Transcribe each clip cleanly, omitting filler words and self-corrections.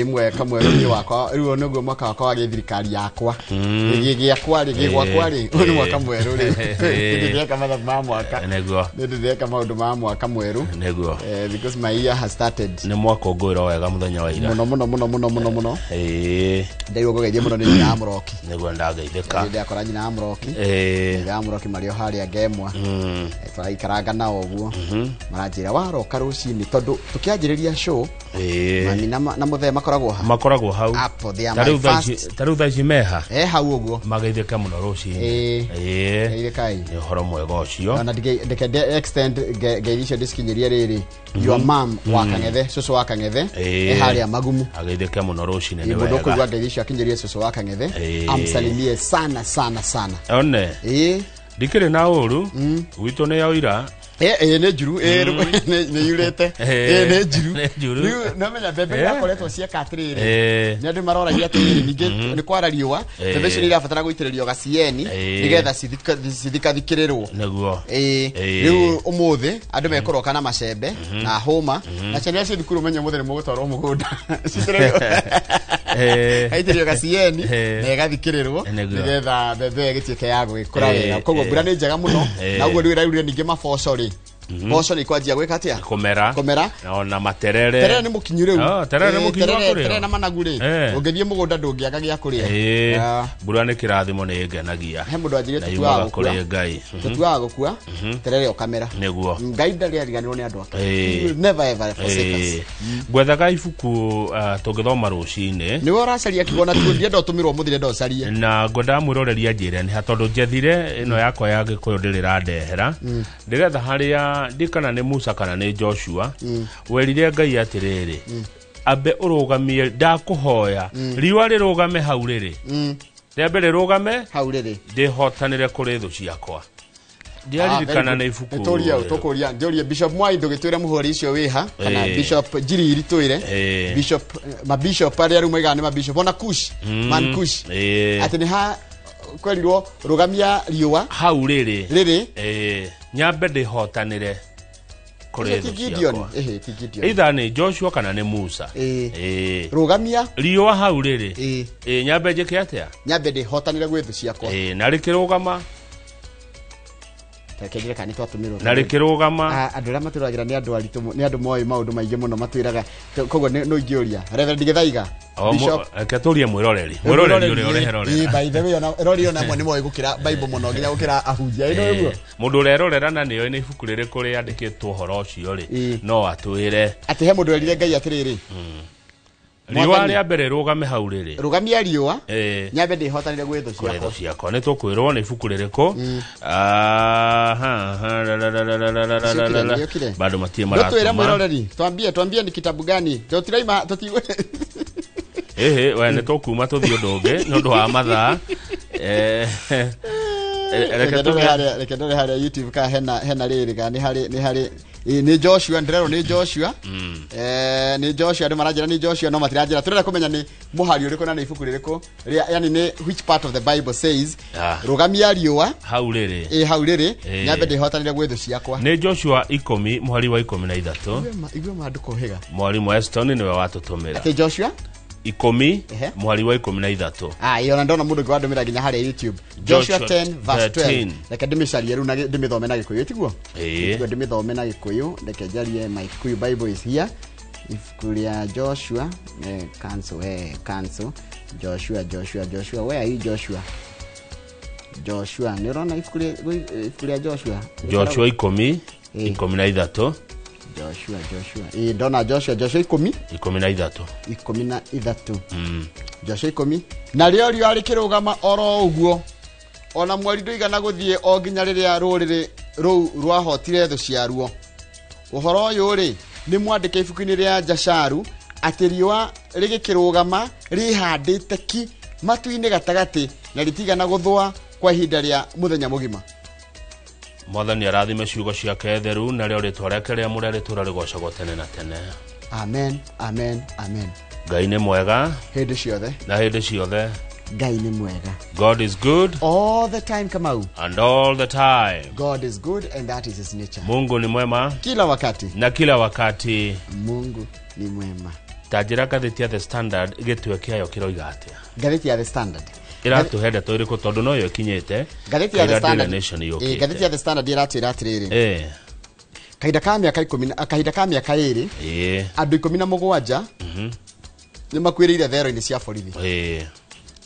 Nĩ mwaka mwerũ niĩ wakwa rĩu ũyũ nĩguo mwaka wakwa wa gĩthirikari yakwa gĩakwa rĩ gĩgwakwa rĩ ũyũ nĩ mwaka mwerũ rĩ. Nĩ ndĩreka mathabu ma mwaka. Nĩguo. Nĩ ndĩreka maũndũ ma mwaka mwerũ. Nĩguo. Because my year has started. Nĩ mwakũngũĩra wega mũthenya wa ira. Mũno mũno mũno mũno mũno mũno. Ndaigua kũgeithio mũno nĩ nyina wa Mũroki. Nĩguo ndageithĩka. Nĩ ndakora nyina wa Mũroki. Nyina wa Mũroki marĩ o harĩa Ngemwa. Tũraikaranga nao ũguo. Maranjĩra waroka rũcinĩ tondũ tũkĩanjĩrĩria show mami na mũthee makoragwo ha? Makoragwo hau. Apo, they are Ta my rĩu thaa first. ta rĩu thaa ici meha. Hau ũguo. Mageithĩke mũno rũcinĩ. Geithĩkai. Nĩ ũhoro mwega ũcio. Ona ndike extend ngeithi icio ndĩcikinyĩrie rĩrĩ. Your mom wa Kang'ethe, cũcũ wa Kang'ethe, e harĩa Magumu. Ageithĩke mũno rũcinĩ nĩ Mũndũ ũkũigua wega. ngeithi icio akinyĩrie cũcũ wa Kang'ethe, amsalimie sana sana sana. One. Ndikĩrĩ na ũru. Gwitũ nĩ yaũira. Nĩ njuru, nĩ yurĩte. Nĩ njuru. Nĩ njuru. Rĩu no menya mbembe irakoretwo cieka atĩrĩrĩ. Nĩ andũ maroragia atĩrĩrĩ, ningĩ nĩ kwara riũa, mbembe icio nĩ irabatara gũitĩrĩrio gacieni nĩgetha cithikathikĩrĩrwo. Nĩguo. Rĩu ũmũthĩ andũ mekũroka na macembe na hũma na ciana iria ciĩ thukuru menye ũmũthĩ nĩ mũgũtwarwo mũgũnda. Citĩrĩrio. Gaitĩrĩrio gacieni na ĩgathikĩrĩrwo nĩgetha mbembe ĩyo ĩgĩtuĩke ya gũgĩkũra wega. Koguo mbura nĩ njega mũno na ũguo rĩu ĩraurire ningĩ maboco rĩ. Mboco nĩ ikwanjia gwĩka atĩa? Kũmera. Kũmera. Ona materere. Terere nĩ mũkinyu rĩu. Oh, terere nĩ mũkinyu wa kũrĩo. Terere na managu rĩ. Ũngĩthiĩ mũgũnda ndũngĩaga gĩa kũrĩa. Mbura nĩ kĩrathimo nĩ ĩngenagia. He mũndũ anjĩrire Na tũtuaga yumaga gũkua. kũrĩ Ngai. Tũtuaga gũkua, terere ũkamera. Nĩguo. Ngai ndarĩ ariganĩrwo nĩ andũ ake. He will never ever forsake us. Ngwethaga ibuku tũngĩthoma rũcinĩ. Nĩwe ũracaria kiugo na tuo ndienda ũtũmĩrwo ũmũthĩ ndĩrenda ũcarie. Na ngwendaga mwĩroreri anjĩre nĩ ha tondũ njethire ĩno yakwa ya Gĩkũyũ ndĩrĩ ĩrandehera. Ndĩretha harĩa ndi kana nĩ Musa kana nĩ Joshua. Werire Ngai atĩrĩrĩ, ambe ũrũgamie ndakũhoya riũa rĩrũgame hau rĩrĩ. Rĩambe rĩrũgame hau rĩrĩ. Ndĩhotanĩre kũrĩ thũ ciakwa. Ndiaririkana nĩ ibuku. Nĩtũrie tũkũria njũrie Bishop Mwai ndũgĩtwĩre mũhũri ũcio wĩha kana Bishop Njiriri twĩre. Bishop mabishop arĩa rĩu moigaga nĩ mabishop ona Kush, man Kush. Atĩ nĩ ha kwerirwo rũgamia riũa hau rĩrĩ. Rĩrĩ. Nyambe ndĩhotanĩre kũrĩ Ũcio ti thũ Gideon. ciakwa. Ĩhĩ, ti Gideon. Either nĩ Joshua kana nĩ Musa. Rũgamia riũa hau rĩrĩ. Nyambe njĩke atĩa? Nyambe ndĩhotanĩre gwĩ thũ ciakwa. Na rĩkĩrũgama. Reke njĩre kana nĩtwatũmĩrwo. Na rĩkĩrũgama. Andũ arĩa matwĩragĩra nĩ andũ aritũ nĩ andũ moĩ maũndũ maingĩ mũno matwĩraga. Koguo no ingĩũria. Reverend Gĩthaiga. Bishop. Reke tũrie mwĩroreri. Mwĩroreri ũrĩa ũreherorera. By the way, ona erori ona amwe nĩ moĩ gũkĩra Bible mũno nginya gũkĩra ahunjia. Ĩ, nĩ ũguo? Mũndũ ũrerorera na nĩoĩ nĩ ibuku rĩrĩkũ rĩandĩkĩtwo ũhoro ũcio rĩ, no atwĩre. Atĩ he mũndũ werire Ngai atĩrĩrĩ. Riũa Mwathani. rĩa mbere rũgame hau rĩrĩ. Rũgamia riũa. Nyambe ndĩhotanĩre gwĩ thũ Kũrĩ ciakwa. thũ ciakwa. Nĩ tũkwĩrwo nĩ ibuku rĩrĩkũ. Ha, ha, ra, ra, ra, ra, ra, ra, ra, ra, ra, ra. Nĩũkire. Bado matirĩ Ndũtwĩre maratũma. mwĩroreri. Twambie, twambie ni kitabu gani? Tũtiraima, tũti Ĩhĩ, we nĩ tũkuma tũthiĩ ũndũ ũngĩ nĩ ũndũ wa mathaa. Reke Reke ndore tũge- harĩa, reke ndore harĩa YouTube ka hena rĩrĩ ka nĩ harĩ, nĩ harĩ, nĩ Joshua, ndĩrerwo nĩ Joshua. Nĩ Joshua, andũ maranjĩra nĩ Joshua, no matiranjĩra. Tũrenda kũmenya nĩ mũhari ũrĩkũ na nĩ ibuku rĩrĩkũ rĩa, yani nĩ which part of the Bible says rũgamia riũa hau rĩrĩ. Hau rĩrĩ, nyambe ndĩhotanĩre gwĩ thũ ciakwa. Nĩ Joshua 10 mũhari wa 13. Igue ma ndũkohĩga. Mwalimu Eston nĩwe watũtũmĩra. Atĩ Joshua? 10 mũhari wa 13. Ĩyo na ndona mũndũ ũngĩ wandũmĩra nginya harĩa YouTube. Joshua Joshua 10 verse 12. 13. Reke ndĩmĩcarie rĩu na ndĩmĩthome na Gĩkũyũ, tiguo? Tiguo ndĩmĩthome na Gĩkũyũ, reke njarie my Kikuyu Bible is here. Ibuku rĩa Joshua, cancel, cancel. Joshua, Joshua, Joshua, where are you Joshua? Joshua, nĩ ũrona ibuku rĩa Joshua? Joshua 10 13. Joshua, Joshua. Ndona Joshua, Joshua 10. 13. 13. Joshua 10. Na rĩo riũa rĩkĩrũgama oro ũguo. Ona mweri ndũigana gũthiĩ o nginya rĩrĩa rũrĩrĩ rũu rwahotire thũ ciaruo. Ũhoro ũyũ rĩ, nĩ mwandĩke ibuku-inĩ rĩa Jasharu atĩ riũa rĩgĩkĩrũgama rĩhandĩte ki matu-inĩ gatagatĩ na rĩtigana gũthũa kwa ihinda rĩa mũthenya mũgima. Mwathani arathime ciugo ciake theru na rĩo rĩtwa rĩake rĩamũre rĩtũũra rĩgocagwo tene na tene. Amen, amen, amen. Ngai nĩ mwega hĩndĩ ciothe na hĩndĩ ciothe. Ngai nĩ mwega. God is good all the time, Kamau. And all the time. God is good and that is his nature. Mungu ni mwema kila wakati na kila wakati. Mungu ni mwema. Ta njĩra ngathĩti ya The Standard gĩtwe kĩayo kĩroiga atĩa? Ngathĩti ya The Standard ĩratũhe ndeto ĩrĩkũ tondũ noyo ĩkinyĩte? Ngathĩti ya The Ĩra Daily Standard. Nation Ĩ, yũkĩte. ngathĩti ya The Standard ĩratwĩra atĩrĩrĩ, kahinda ka mĩaka 10 kahinda ka mĩaka 2, andũ 17 nĩ makuĩrĩire thero-inĩ cia borithi.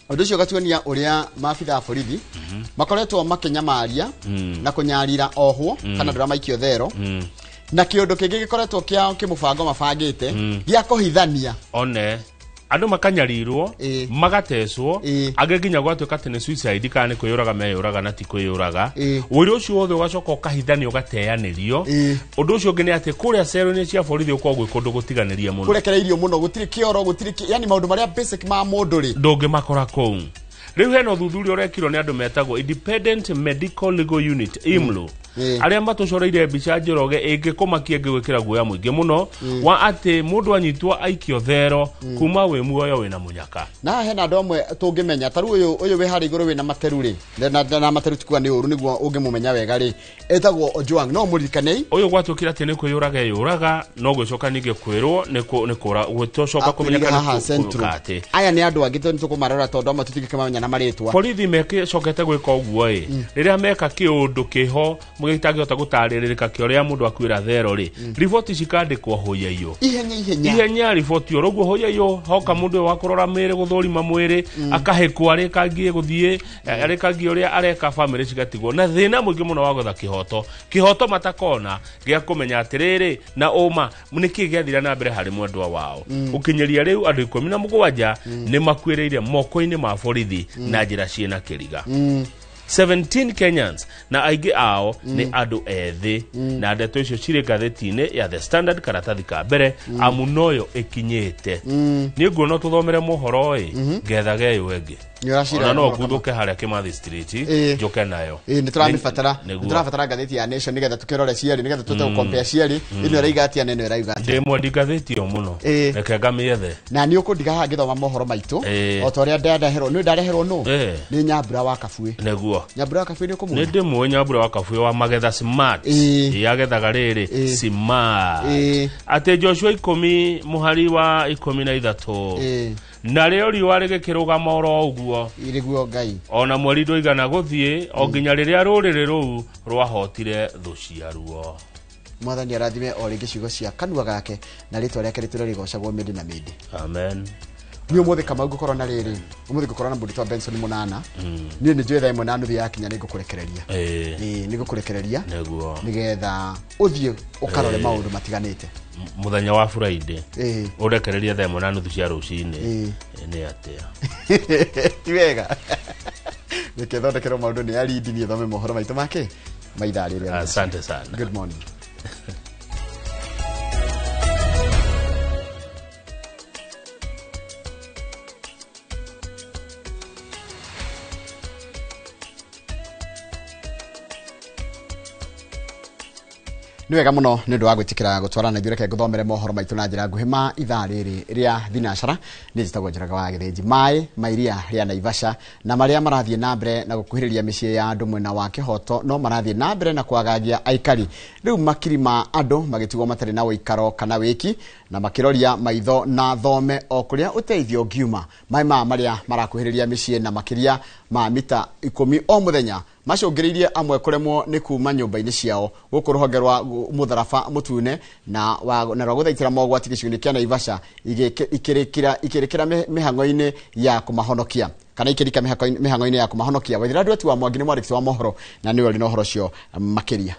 Ũndũ ũcio ũgatuonia ũrĩa maabitha a borithi makoretwo makĩnyamaria na kũnyarira ohwo kana andũ arĩa maikio thero, na kĩũndũ kĩngĩ gĩkoretwo kĩa kĩmũbango mabangĩte gĩa kũhithania. One andũ makanyarirwo, magatecwo, angĩ nginya gwatuĩka atĩ nĩ suicide kana nĩ kwĩyũraga meyũraga na ti kwĩyũraga. Ũira ũcio wothe ũgacoka ũkahithanio, ũgateanĩrio. Ũndũ ũcio ũngĩ nĩ atĩ kũrĩa cero-inĩ cia borithi ũkoragwo gwĩ kũndũ gũtiganĩrie mũno. Kũrekereirio mũno, gũtirĩ kĩoro, gũtirĩ yani maũndũ marĩa basic ma mũndũ rĩ, ndũngĩmakora kũu. Rĩu hena ũthuthuria ũrekirwo nĩ andũ metagwo Independent Medical Legal Unit, IMLU, arĩa matũcoreire mbica, Njoroge, ĩngĩkũmakia, ĩngĩgwĩkĩra guoya mũingĩ mũno, wa atĩ mũndũ anyitwo aikio thero kuma wĩ muoyo wĩna mũnyaka. Na haha hena andũ amwe tũngĩmenya ta rĩu ũyũ wĩ harĩa igũrũ wĩna materu rĩ, na materu tikuga nĩ ũru, nĩguo ũngĩmũmenya wega rĩ, etagwo Ojwang, no mũririkanei. Ũyũ gwatuĩkire atĩ nĩ kwĩyũraga eyũraga, no gwĩcoka ningĩ kwĩrwo nĩ kũra gũtocoka Akuĩrĩire kũmenyeka haha nĩ Central. kũrũka atĩ. Aya nĩ andũ angĩ tondũ nĩtũkũmarora tondũ amwe tũtingĩkĩmamenya na marĩtwa. Borithi mecokete gwĩka ũguo ĩ, rĩrĩa meka kĩũndũ kĩho gĩtangĩhota gũtarĩrĩka kĩa ũrĩa mũndũ akuĩra thero rĩ, riboti cikandĩkwo hũyaiyo. Ihenya ihenya. Ihenya riboti oro ũguo hũyaiyo, hoka mũndũ ũyũ wa kũrora mĩĩrĩ, gũthũrima mwĩrĩ, akahĩkwo, arĩkangie gũthiĩ arĩkangie ũrĩa areka, bamĩrĩ cigatigwo na thĩna mũingĩ mũno wa gwetha kĩhoto, kĩhoto matakona gĩa kũmenya atĩrĩrĩ na ũma nĩkĩ gĩathira na mbere harĩ mwendwa wao. Gũkinyĩria rĩu andũ 17 nĩ makuĩrĩire moko-inĩ ma borithi na njĩra ciĩna kĩriga, 17 Kenyans, na aingĩ ao nĩ andũ ethĩ. Na ndeto icio cirĩ ngathĩti-inĩ ya The Standard karatathi ka mbere, amu noyo ĩkinyĩte. Niĩ nguona tũthomere mohoro ĩ ngethage ĩyo ĩngĩ. Nĩ ũracira. Ona no Mũno. nguthũke harĩa Kimathi Street, njũke nayo. Ĩ, nĩ tũramĩbatara. Nĩguo. Nĩ tũrabatara ngathĩti ya Nation nĩgetha tũkĩrore cierĩ, nĩgetha tũhote gũkompea cierĩ, ĩno ĩraiga atĩa na ĩno ĩraiga atĩa. Ndĩ mwendi ngathĩti ĩyo mũno. Reke ngamĩethe. Na nĩ ũkũndiga haha ngĩthoma mohoro maitũ o ta ũrĩa ndareherwo nĩ ndareherwo nũ nĩ Nyambura wa Kabuĩ. Nyambura wa Kabuĩ nĩ Nĩ ũkũmuona. ndĩmũĩ Nyambura wa Kabuĩ wa magetha smart. Agethaga rĩrĩ smart. Atĩ Joshua 10 mũhari wa 13, narĩo riũa rĩgĩkĩrũgama oro ũguo, Irĩguo Ngai. Ona mweri ndũigana gũthiĩ o nginya rĩrĩa rũrĩrĩ rũu rwahotire thũ ciaruo. Mwathani arathime o rĩngĩ ciugo cia kanua gake na rĩtwa rĩake rĩtũre rĩgocagwo mĩndĩ na mĩndĩ. Amen. Niĩ ũmũthĩ Kamau ngũkorwo na rĩrĩ, ũmũthĩ ngũkorwo na mũndũ Benson Mũnana. Niĩ nĩ njũĩ 1:30 yakinya nĩ ngũkũrekereria. Ĩĩ, nĩ ngũkũrekereria nĩgetha ũthiĩ ũkarore maũndũ matiganĩte. Mũthenya wa Friday ũrekereria 1:30 cia rũcinĩ? Nĩ atĩa? Ti wega, reke thondekerwo maũndũ nĩ arindi, niĩ thome mohoro maitũ make ma ithaa rĩrĩa. Asante sana. Good morning. Nĩ wega mũno nĩ ũndũ wa gwĩtĩkĩra gũtwarana ithuĩ. Reke ngũthomere mohoro maitũ na njĩra nguhĩ ma ithaa rĩrĩ rĩa thinacara. Nĩ njĩtagwo Njũraga wa Gĩthĩnji. Maĩ ma iria rĩa Naivasha na marĩa marathiĩ na mbere na gũkuhĩrĩria mĩciĩ ya andũ mwena wa Kĩhoto no marathiĩ na mbere na kwagagia aikari. Rĩu makiri ma andũ magĩtigwo matarĩ na ũikaro kana wĩki na makĩroria maitho na thome o kũrĩa ũteithio ũngiuma. Maĩ maya marĩa marakuhĩrĩria mĩciĩ na makĩria ma mita 10 o mũthenya macũngĩrĩirie amwe kũremwo nĩ kuma nyũmba-inĩ ciao. Gũkũ rũhonge rwa mũtharaba mũtune na rwa gũthaitĩra mogwati gĩcigo-inĩ kĩa Naivasha ikĩrĩkĩra mĩhang'o-inĩ ya kũmahonokia kana ikĩrika mĩhang'o-inĩ ya kũmahonokia. Waithera Ndweti wa Mwangi nĩ mwandĩki wa mohoro na nĩwe ũrĩ na ũhoro ũcio makĩria.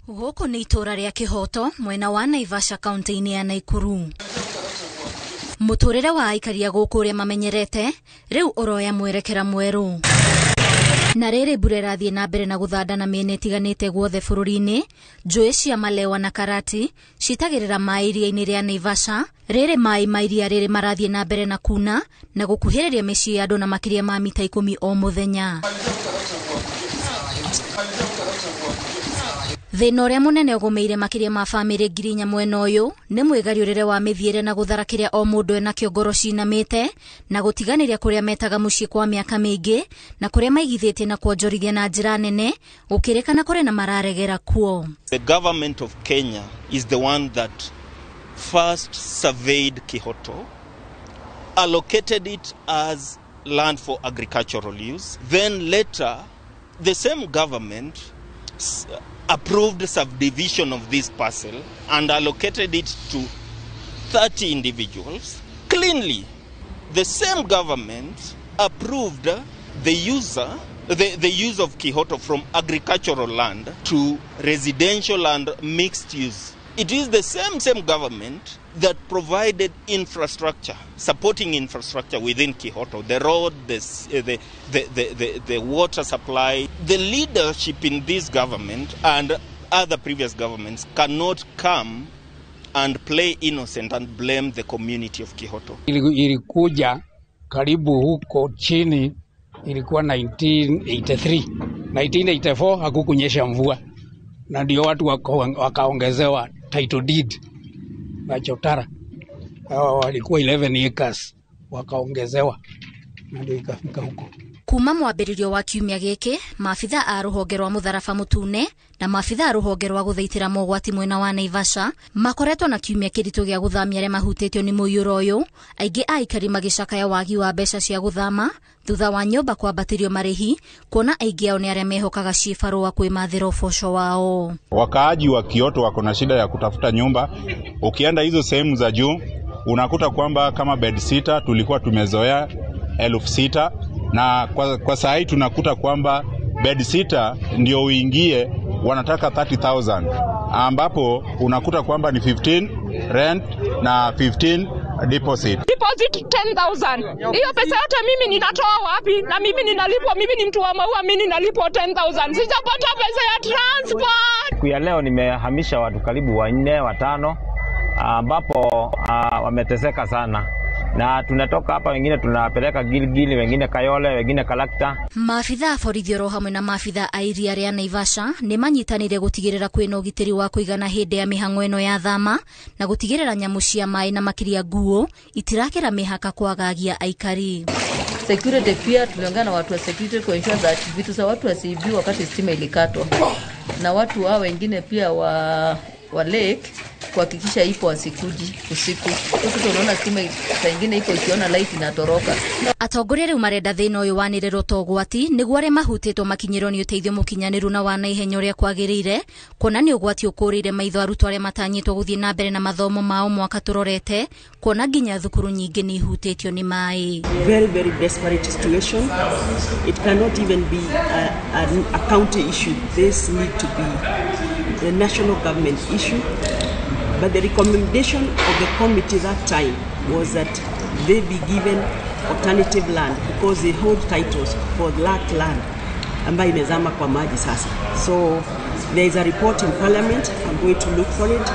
Gũkũ nĩ itũũra rĩa Kĩhoto mwena wa Naivasha, kaunti-inĩ ya Naikuru. Mũtũrĩre wa aikari a gũkũ ũrĩa mamenyerete rĩu ũroya mwerekera mwerũ. Na rĩrĩ mbura ĩrathiĩ na mbere na gũthanda na mĩena ĩtiganĩte guothe bũrũri-inĩ, njũĩ cia Malewa na Karati citagĩrĩra maĩ iria-inĩ rĩa Naivasha. Rĩrĩ maĩ ma iria rĩrĩ marathiĩ na mbere na kuna na gũkuhĩrĩria mĩciĩ ya andũ na makĩria ma mita 10 o mũthenya. Thĩna ũrĩa mũnene ũgũmĩire makĩria ma bamĩrĩ 4,000 mwena ũyũ nĩ mwĩgariũrĩre wa mĩthiĩre na gũthara kĩrĩa o mũndũ enakĩo ngoro cinamĩte na gũtiganĩria kũrĩa metaga mũciĩ kwa mĩaka mĩingĩ na kũrĩa maigithĩtie na kuonjorithia na njĩra nene gũkĩrĩkana kũrĩ na mararegera kuo. The government of Kenya is the one that first surveyed Kihoto, allocated it as land for agricultural use. Then later, the same government approved subdivision of this parcel and allocated it to 30 individuals cleanly. The same government approved the use of Kihoto from agricultural land to residential and mixed use. It is the same government that provided infrastructure, supporting infrastructure within Kihoto, the road, the water supply. The leadership in this government and other previous governments cannot come and play innocent and blame the community of Kihoto. Ilikuja karibu huko chini, ilikuwa 1983. 1984 hakukunyesha mvua, na ndio watu wakaongezewa title deed na chotara. Hawa walikuwa 11 acres wakaongezewa, na ndio ikafika huko. Kuma mwambĩrĩrio wa kiumia gĩkĩ, maabitha a rũhonge rwa mũtharaba mũtune na maabitha a rũhonge rwa gũthaitĩra mogwati mwena wa Naivasha makoretwo na kiumia kĩritũ gĩa gũthamia arĩa mahutĩtio nĩ mũiyũro ũyũ, aingĩ a aikari magĩcakaya wagi wa mbeca cia gũthama thutha wa nyũmba kwambatĩrio marĩhi, kuona aingĩ ao nĩ arĩa mehokaga cibarũa kwĩmathĩra ũboco wao. Wakaaji wa Kihoto wako na shida ya kutafuta nyumba. Ukienda hizo sehemu za juu unakuta kwamba kama bed sita tulikuwa tumezoea 6,000, na kwa saa hii tunakuta kwamba bed sita ndio uingie wanataka 30,000, ambapo unakuta kwamba ni 15 rent na 15 deposit. Deposit 10,000. Hiyo pesa yote mimi ninatoa wapi? Na mimi ninalipwa, mimi ni mtu wa maua, mimi ninalipwa 10,000. Sijapata pesa ya transport. Siku ya leo nimehamisha watu karibu 4 5 ambapo wameteseka sana. Na tunatoka hapa, wengine tunapeleka Gilgili, wengine Kayole, wengine Kalakta. Maabitha a borithi oro hamwe na maabitha a iria rĩa Naivasha nĩ manyitanĩire gũtigĩrĩra kwĩna ũgitĩri wa kũigana hĩndĩ ya mĩhang'o ĩno ya thama, na gũtigĩrĩra nyamũ cia maĩ na makĩria nguo itirakĩra mĩhaka kwagagia aikari. Security pia tuliongea na watu wa security ku ensure that vitu za watu wasiibiwe wakati stima ilikatwa, na watu hao wengine pia wa lake kuhakikisha ipo wasikuji usiku. Sasa unaona stima saa nyingine ipo, ikiona light inatoroka. Atongoria riu marenda thina uyu wanĩrĩrwo ta ũgwati nĩguo arĩa mahutĩtwo makinyĩrwo nĩ ũteithio mũkinyanĩru na wa naihenya ũrĩa kwagĩrĩire, kuona nĩ ũgwati ũkũrĩire maitho arutwo arĩa matanyĩtwo gũthiĩ na mbere na mathomo mao mwaka tũrorete, kuona nginya thukuru nyingĩ nĩ ihutĩtio nĩ maĩ. Very, very desperate situation. It cannot even be a county issue. This need to be the national government issue. But the recommendation of the committee that time was that they be given alternative land because they hold titles for that land ambayo imezama kwa maji sasa. So there is a report in parliament. I'm going to look for it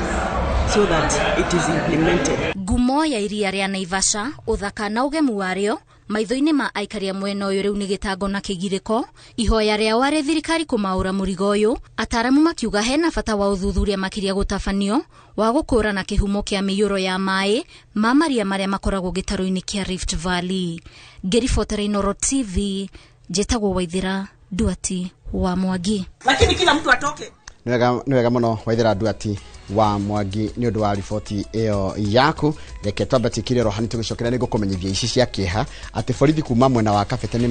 so that it is implemented. Ngumo ya iria rĩa Naivasha, ũthaka na ũgemu warĩo maitho-inĩ ma aikari a mwena ũyũ rĩu nĩ gĩtango na kĩgirĩko. Ihoya rĩao arĩ thirikari kũmaũra mũrigo ũyũ, ataramu makiuga hena bata wa ũthuthuria makĩria gũtabanio wa gũkũrana kĩhumo kĩa mĩiyũro ya maĩ ma maria marĩa makoragwo gĩtarũ-inĩ kĩa Rift Valley. Ngĩribotera Inooro TV, njĩtagwo Waithĩra Nduati wa Mwangi. Lakini kila mtu atoke. Nĩ wega mũno Waithĩra Nduati wa Mwangi nĩ ũndũ wa riboti ĩyo yaku. Reke twambe twĩkire rohani tũgĩcokera nĩ ngũkũmenyithia ici cia kĩeha atĩ borithi kuma mwena wa Kabete nĩ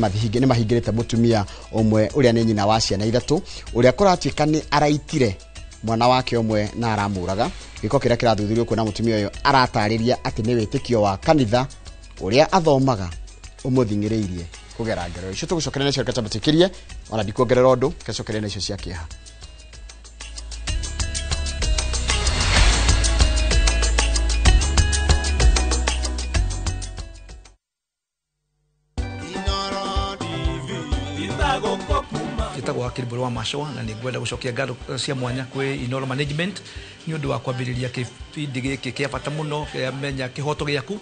mahingĩrĩte mũtumia ũmwe ũrĩa nĩ nyina wa ciana 3 ũrĩa kũratuĩka nĩ araitire mwana wake ũmwe na aramũraga. Gĩko kĩrĩa kĩrathuthurio kuona mũtumia ũyũ aratarĩria atĩ nĩ wĩtĩkio wa kanitha ũrĩa athomaga ũmũthing'ĩrĩirie kũgera ngero icio. Tũgũcokera nacio, reke twambe twĩkĩrie ona ndikuongerera ũndũ, gĩcokeria nacio cia kĩeha. Njĩtagwo Hakiri Mbũrũ wa Macoa, na nĩ ngwenda gũcokia ngatho cia mwanya kwĩ Inooro Management nĩ ũndũ wa kwambĩrĩria kĩbindi gĩkĩ kĩa bata mũno kĩa Menya Kĩhoto Gĩaku.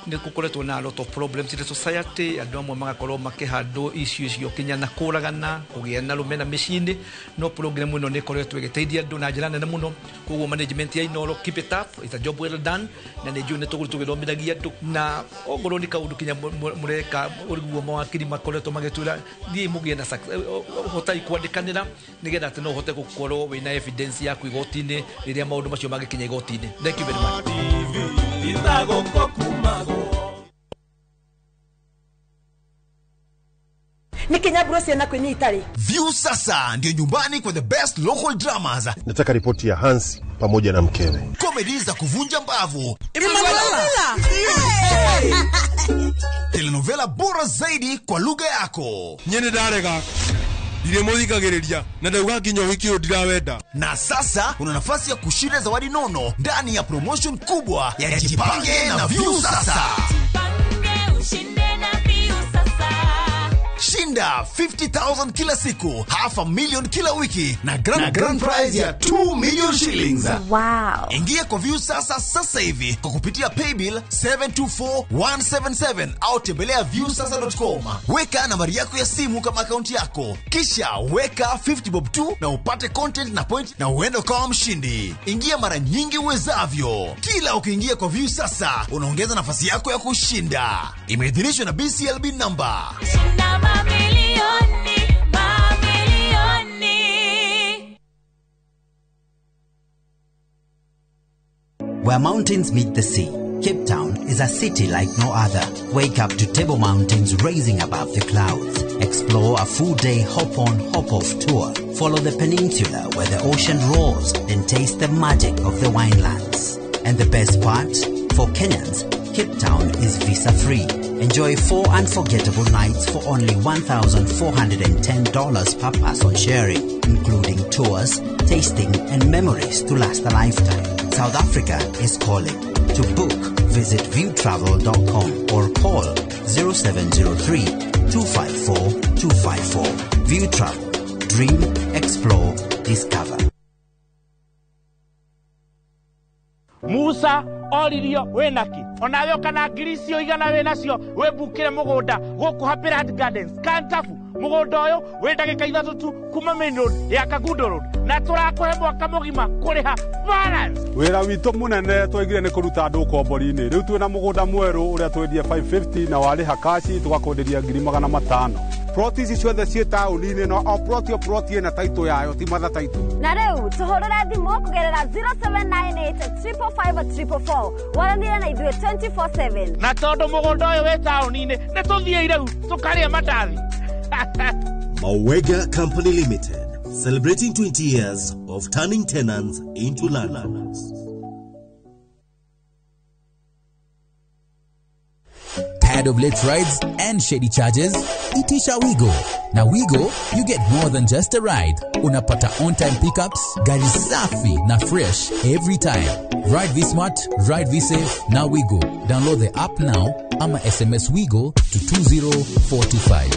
Nĩ gũkoretwo na a lot of problems in the society, andũ amwe magakorwo makĩhandwo icio icio kinya na kũragana, kũgĩa na rũmena mĩciĩ-inĩ, no program ĩno nĩ ĩkoretwo ĩgĩteithia andũ na njĩra nene mũno. Koguo management ya Inooro, keep it up, it's a job well done, na nĩ njũĩ nĩ tũgũrĩ tũgĩthomithagia andũ, na ongorwo nĩ kaũndũ kinya mũreka ũguo mawakiri makoretwo magĩtwĩra thiĩ mũgĩe na hotai kwandĩkanĩra nĩgetha atĩ no ũhote gũkorwo wĩna evidence yaku igoti-inĩ rĩrĩa maũndũ macio magĩkinya igoti-inĩ. Thank you very much. Nikinyaburo ciana kwini itari. View sasa ndio nyumbani kwa the best local dramas. Nataka ripoti ya Hans pamoja na mkewe. Comedy za kuvunja mbavu. Emanuela. Telenovela bora zaidi kwa lugha yako. Nyene ndarega. Ndiremuthikagiriria na ndauga nginya wiki uyu ndirawenda. Na sasa una nafasi ya kushinda zawadi nono ndani ya promotion kubwa ya Jipange na View Sasa. Jipange ushinde na View Sasa. Shinda 50,000 kila siku, 500,000 kila wiki na grand prize ya 2 million shillings. Wow. Ingia kwa View Sasa sasa hivi kwa kupitia paybill 724177 au tembelea viewsasa.com. Weka nambari yako ya simu kama akaunti yako, kisha weka 50 bob tu na upate content na point na uende kama mshindi. Ingia mara nyingi uwezavyo. Kila ukiingia kwa View Sasa unaongeza nafasi yako ya kushinda. Imeidhinishwa na BCLB number. Shinda mamilioni, mamilioni. Where mountains meet the sea, Cape Town is a city like no other. Wake up to Table Mountains raising above the clouds. Explore a full-day hop-on, hop-off tour. Follow the peninsula where the ocean roars and taste the magic of the winelands. And the best part? For Kenyans, Cape Town is visa-free. Enjoy 4 unforgettable nights for only $1,410 per person sharing, including tours, tasting, and memories to last a lifetime. South Africa is calling. To book, visit viewtravel.com or call 0703 254 254. View Travel. Dream, explore, discover. Musa oririo winaki onawe kana ngiri icio igana winacio wibukire mugunda guku Happy Land Gardens Kantafu. Mugunda uyu wi ndagika 3 tu kuma main road ya Kangundo Road na turakuhe mwaka mugima kuriha balance. Wira witu munene twaigire ni kuruta andu kombori-ini. Riu twina mugunda mweru uria twendie 550 na wariha kashi tugakwenderia 500,000. Plot ici ciothe ciĩ taũni-inĩ no o plot o plot ĩna title yayo ti mother title. Na rĩu tũhũrĩre thimũ kũgerera 0798 555 444 waranĩre na ithuĩ 24/7. Na tondũ mũgũnda ũyũ wĩ taũni-inĩ nĩ tũthiĩ rĩu tũkarĩe mandathi. Mawega Company Limited, celebrating 20 years of turning tenants into landlords. Tired of late rides and shady charges? Itisha Wigo. Na Wigo, you get more than just a ride. Unapata on-time pickups, gari safi na fresh every time. Ride V-Smart, ride V-Safe, na Wigo. Download the app now ama SMS Wigo to 20425.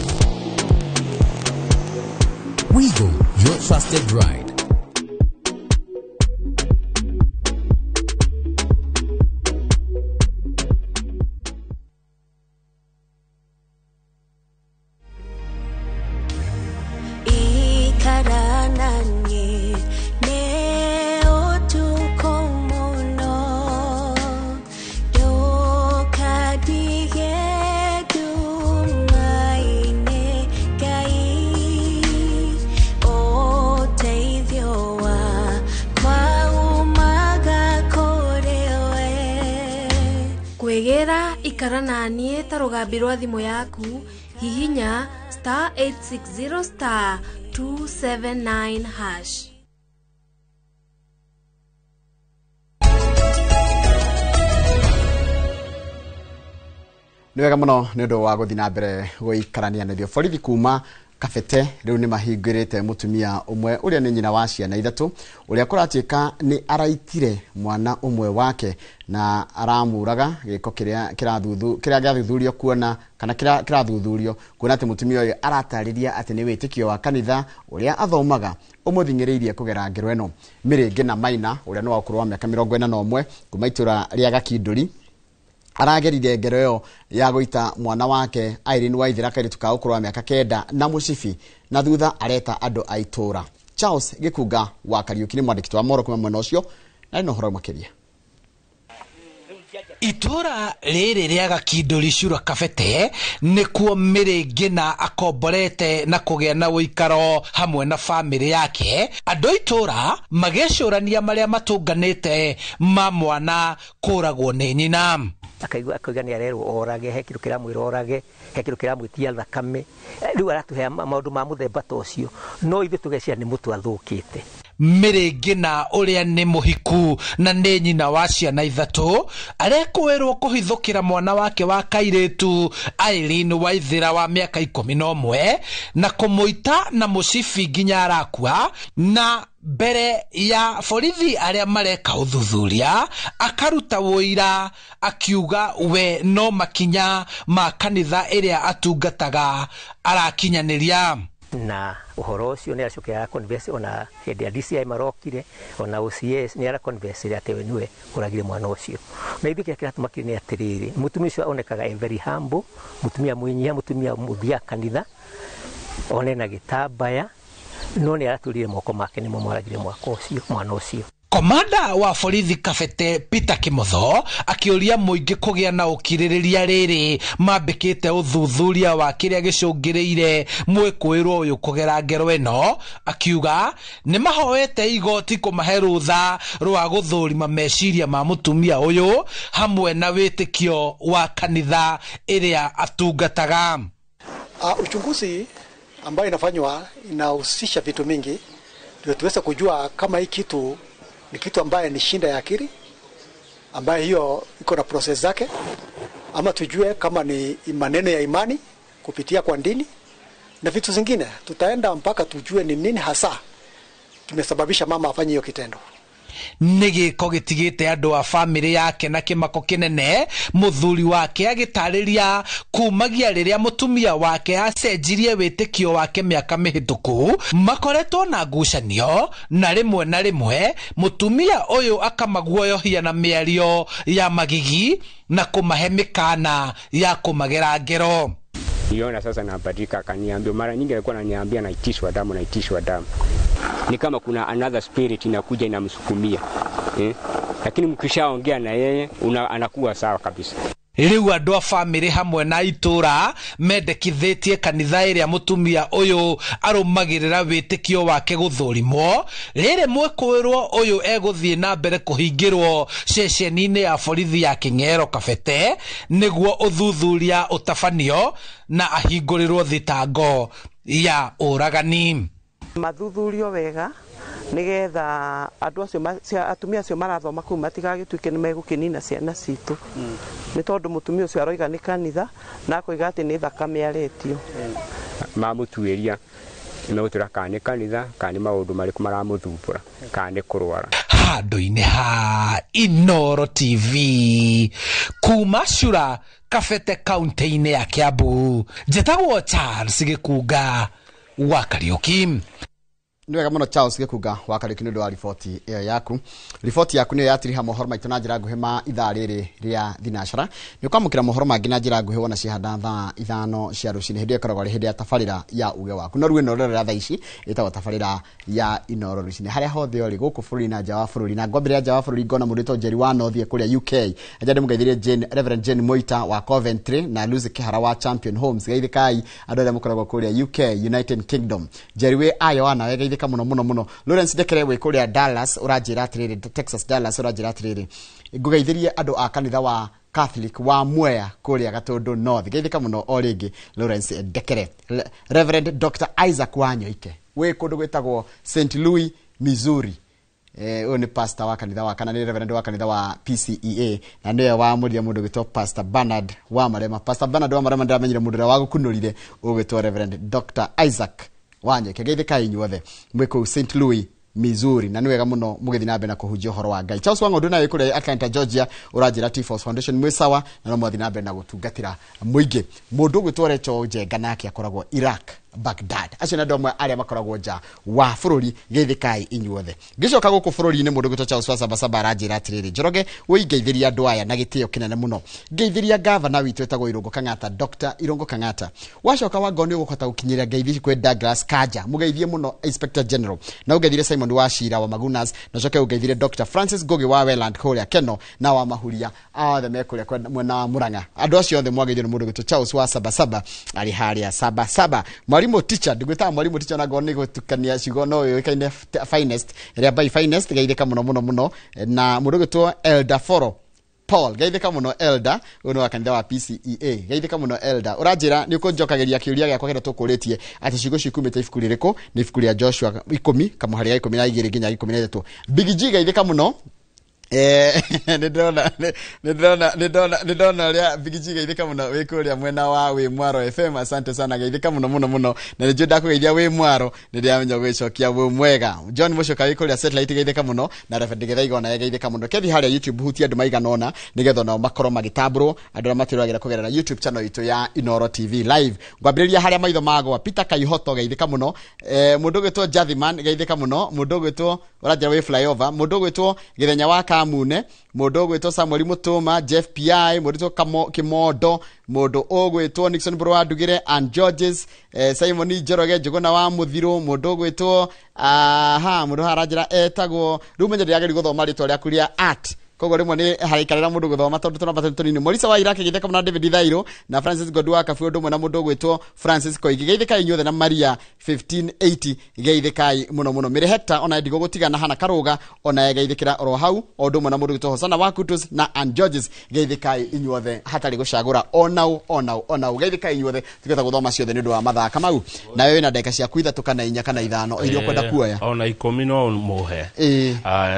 Wigo, your trusted ride. Kwĩgĩra ikara na niĩ ta rũgambi rwa thimũ yaku hihinya star 860 star 279 hash. Nĩ wega mũno nĩ ũndũ wa gũthiĩ na mbere gũikarania na ithuĩ. Borithi kuma Kabete rĩu nĩ mahingũrĩte mũtumia ũmwe ũrĩa nĩ nyina wa ciana 3 ũrĩa kũratuĩka nĩ araitire mwana ũmwe wake na aramũraga gĩko kĩrĩa kĩrathuthurio kuona kana kĩrathuthurio kuona atĩ mũtumia ũyũ aratarĩria atĩ nĩ wĩtĩkio wa kanitha ũrĩa athomaga ũmũthing'ĩrĩirie kũgera ngero ĩno. Mĩrĩngĩ na Maina ũrĩa nĩ wa ũkũrũ wa mĩaka 41 kuma itũra rĩa Gakindũri Aragerire ngero ĩyo ya gũita mwana wake Irene Waithera kairĩtu ka ũkũrũ wa mĩaka 9 na mũcibi, na thutha areta andũ a itũra. Charles Gĩkunga wa Kariũki nĩ mwandĩki wa mohoro kuma mwena ũcio na nĩ ũhoro makĩria. Itura rĩrĩ rĩa Gakindũri Cura Kabete nĩkuo Mary Ngina akomborete na kũgĩa na ũikaro hamwe na bamĩrĩ yake. Andũ a itũra magĩcũrania marĩa matũnganĩte ma mwana kũragwo nĩ nyina. Akaigua akauga nĩ arerwo orage, he kĩndũ kĩramwĩra orage, he kĩndũ kĩramwĩtia thakame. Rĩu aratũhe maũndũ ma mũthemba ta ũcio, no ithuĩ tũgeciria nĩ mũtwe athũkĩte. Mary Ngina ũrĩa nĩ mũhiku na nĩ nyina wa ciana 3 arekũĩrwo kũhithũkĩra mwana wake wa kairĩtu Irene Waithera wa mĩaka 11 na kũmũita na mũcibi nginya arakua, na mbere ya borithi arĩa mareka ũthuthuria akaruta wũira akiuga we no makinya ma kanitha ĩrĩa atungataga arakinyanĩria. Na ũhoro ũcio nĩ aracokera converse ona hĩndĩ ya DCI marokire ona OCS nĩ ara converse atĩ we nĩwe ũragire mwana ũcio. Na ithuĩ kĩrĩa kĩratũmakire nĩ atĩrĩrĩ, mũtumia ũcio onekaga e very humble, mũtumia mwĩnyihia, mũtumia mũthia kanitha, one na gĩtambaya, no nĩ aratũrire moko make nĩmo moragire mwaka ũcio mwana ũcio. Komanda wa borithi Kabete Peter Kimotho akĩũria mũingĩ kũgĩa na ũkirĩrĩria rĩrĩ mambĩkĩte ũthuthuria wa kĩrĩa gĩcũngĩrĩire mwĩkũĩrwo ũyũ kũgera ngero ĩno, akiuga nĩ mahoete igoti kũmahe rũtha rwa gũthũrima meciria ma mũtumia ũyũ hamwe na wĩtĩkio wa kanitha ĩrĩa atungataga. Uchunguzi ambayo inafanywa inahusisha vitu mingi ndio tuweze kujua kama hii kitu ni kitu ambaye ni shinda ya akili ambaye hiyo iko na process zake, ama tujue kama ni maneno ya imani kupitia kwa dini na vitu zingine. Tutaenda mpaka tujue ni nini hasa kimesababisha mama afanye hiyo kitendo. Nĩ gĩko gĩtigĩte andũ a bamĩrĩ yake na kĩmako kĩnene, mũthuri wake agĩtarĩria kumagia rĩrĩa mũtumia wake acenjirie wĩtĩkio wake mĩaka mĩhĩtũku makoretwo na ngucanio, na rĩmwe na rĩmwe mũtumia ũyũ akamaguoyohia na mĩario ya magigi na kũmahe mĩkana ya kũmagera ngero. Niliona sasa nabadilika, akaniambia mara nyingi alikuwa ananiambia naitishwa damu, naitishwa damu. Ni kama kuna another spirit inakuja inamsukumia. Lakini mkishaongea na yeye anakuwa sawa kabisa. Rĩu andũ a bamĩrĩ hamwe na itũra mendekithĩtie kanitha ĩrĩa mũtumia ũyũ arũmagĩrĩra wĩtĩkio wake gũthũrimwo. Rĩrĩ mwĩkũĩrwo ũyũ egũthiĩ na mbere kũhingĩrwo ceceni-inĩ ya borithi ya Kĩng'ero Kabete nĩguo ũthuthuria ũtabanio na ahingũrĩrwo thitango ya ũragani. Mathuthurio wega nigetha andu acio atumia acio marathoma kuu matigagituike ni megũkĩnina ciana citũ, nĩ tondũ mũtumia ũcio aroiga nĩ kanitha na akoiga atĩ nĩ thakame aretio. Mamũtuĩria nĩmegũtwĩra kana nĩ kanitha kana nĩ maũndũ marĩkũ maramũthumbũra kana nĩ kũrwara. Handũ-inĩ ha Inooro TV kuma Cura Kabete kaunti-inĩ ya Kiambu, njĩtagwo Charles Gĩkunga wa Kariũki. Nĩ wega mũno Charles Gĩkunga wa Kariũki nĩ ũndũ wa riboti ĩyo yaku. Riboti yaku nĩyo yatiriha mohoro maitũ na njĩra nguhĩ ma ithaa rĩrĩ rĩa thinacara. Nĩ ũkwamũkĩra mohoro mangĩ na njĩra nguhĩ wona ciahanda thaa 5 cia rũcinĩ, hĩndĩ ĩyo ĩkoragwo ĩrĩ hĩndĩ ya tabarĩra ya uge waku. No rĩu ĩno ũrerora thaa ici ĩtagwo tabarĩra ya Inooro rũcinĩ, harĩa hothe ũrĩ gũkũ bũrũri na nja wa bũrũri. Na ngwambĩrĩria nja wa bũrũri ngona mũndũ wĩtwo Njeri wa North kũrĩa UK. Aja ndĩmũgeithirie Jane, Reverend Jane Moita wa Coventry na Lucy Kihara wa Champion Homes. Geithĩkai andũ arĩa mũkoragwo kũrĩa UK, United Kingdom. Njeri wĩ Iowa nawe geithĩka mũno mũno mũno. Lawrence Ndekere wĩ kũrĩa Dallas ũranjĩra atĩrĩrĩ, Texas Dallas ũranjĩra atĩrĩrĩ, ngũgeithĩrie andũ a kanitha wa Catholic wa Mwea kũrĩa Gatũndũ North. Geithĩka mũno o rĩngĩ Lawrence Ndekere. Reverend Dr. Isaac Wanyoike wĩ kũndũ gwĩtagwo St. Louis, Missouri. Ũyũ nĩ pastor wa kanitha wa kana nĩ reverend wa kanitha wa PCEA na nĩwe wamũrire mũndũ gwĩtwo Pastor Bernard wa Marema. Pastor Bernard wa Marema ndĩramenyire mũndũ ũrĩa wagũkunũrire ũgwĩtwo Reverend Dr. Isaac Wanyoike. Geithĩkai inyuothe mwĩ kũu St. Louis, Missouri, na nĩ wega mũno mũgĩthiĩ na mbere na kũhunjia ũhoro wa Ngai. Charles Wang'ondu nawe kũrĩa Atlanta, Georgia ũranjĩra T-Force Foundation mwĩ sawa na no mwathiĩ na mbere na gũtungatĩra mũingĩ. Mũndũ ũgwĩtwo Rachel Njenga nake akoragwo Iraq. Baghdad. Acio nĩ andũ amwe arĩa makoragwo nja wa bũrũri. Geithĩkai inyuothe. Ngĩcoka gũkũ bũrũri-inĩ, mũndũ gwĩtwo Charles wa Sabasaba aranjĩra atĩrĩrĩ, Njoroge, wĩingeithĩria andũ aya na gĩtĩo kĩnene mũno. Ngeithĩria gavana witũ etagwo Irũngũ Kang'ata, Dr. Irũngũ Kang'ata. Wacoka wango nĩ ũgũkota gũkinyĩra ngeithi kwĩ Douglas Kanja, mũgeithie mũno Inspector General, na ũngeithire Simon Wachira wa Magunas, na ũcoke ũngeithire Dr. Francis Ngugi wa Welland kũrĩa Keno na wa Mahuria, othe me kũrĩa mwena wa Murang'a. Andũ acio othe mwageithio nĩ mũndũ gwĩtwo Charles wa Sabasaba arĩ harĩa Sabasaba. Mwarimu teacher, ndigwĩtaga mwarimu teacher na ngorwo nĩ gũtukania ciugo, no yũĩkaine finest ĩrĩa by finest, geithĩka mũno mũno mũno. Na mũndũ gwĩtwo Elder Foro Paul, geithĩka mũno Elder, ũyũ nĩ wa kanitha wa PCEA. Geithĩka mũno Elder. Ũranjĩra nĩ ũkũnjokagĩria kĩũria gĩakwa kĩrĩa tũkũrĩtie atĩ ciugo cikumĩte ibuku rĩrĩkũ? Nĩ ibuku rĩa Joshua 10 kamũhari ga 12 nginya 13. Big G, geithĩka mũno. Nĩ ndĩrona ũrĩa Big G, geithĩka mũno wĩ kũrĩa mwena wa wĩ Mwaro FM. Asante sana, geithĩka mũno mũno mũno, na nĩ njũĩ ndakũgeithia wĩ Mwaro nĩ ndĩramenya gwĩcokia wĩ mwega. John Mũcoka wĩ kũrĩa Satellite, geithĩka mũno, na Reverend Gĩthaiga onaye geithĩka mũno. Kethi harĩa YouTube, hutia andũ maigana ũna nĩgetha onao makorwo magĩtambũrwo, andũ arĩa matwĩroragĩra kũgerera YouTube channel itũ ya Inoro TV Live. Ngwambĩrĩria harĩa maitho magwa, Peter Kaihoto, geithĩka mũno. Mũndũ ũgwĩtwo Jathiman, geithĩka mũno. Mũndũ ũgwĩtwo ũranjĩra wĩ flyover, mũndũ ũgwĩtwo Gĩthenya wa Kamune, mũndũ ũgwĩtwo Samuel Mũtũma, Jeff PI, mũndũ ũgwĩtwo Kimondo, mũndũ ũgwĩtwo Nixon Mbũrũ wa Ndugire and Georges, Simon Njoroge Njũgũna wa Mũthirũ, mũndũ ũgwĩtwo aha, mũndũ haranjĩra etagwo rĩu menye ndĩrageria gũthoma rĩtwa rĩaku rĩa art, koguo rĩmwe nĩ haraikarĩra mũndũ gũthoma tondũ tũnamba tũrĩ tũnini. Morisa wa Iraq, geithĩka mũno, na David Thairũ na Francis Godwa wa Kabuĩ, ũndũ ũmwe na mũndũ ũgwĩtwo Francis Koigi, geithĩkai inyuothe, na Maria 1580, geithĩkai mũno mũno. Mĩrĩ Hector ona ndigũgũtigana hana Karũga ona geithĩkĩra oro hau, o ũndũ ũmwe na mũndũ ũgwĩtwo Hosana wa Kutus na Ann Georges, geithĩkai inyuothe hatarĩ gũcagũra, onau onau onau, geithĩkai inyuothe. Tũkĩhota gũthoma ciothe nĩ ũndũ wa mathaa. Kamau, nawe wĩna ndagĩka ciaku 3 kana 4 kana 5 iria ũkwenda kuoya. Ona 10 no mũhe.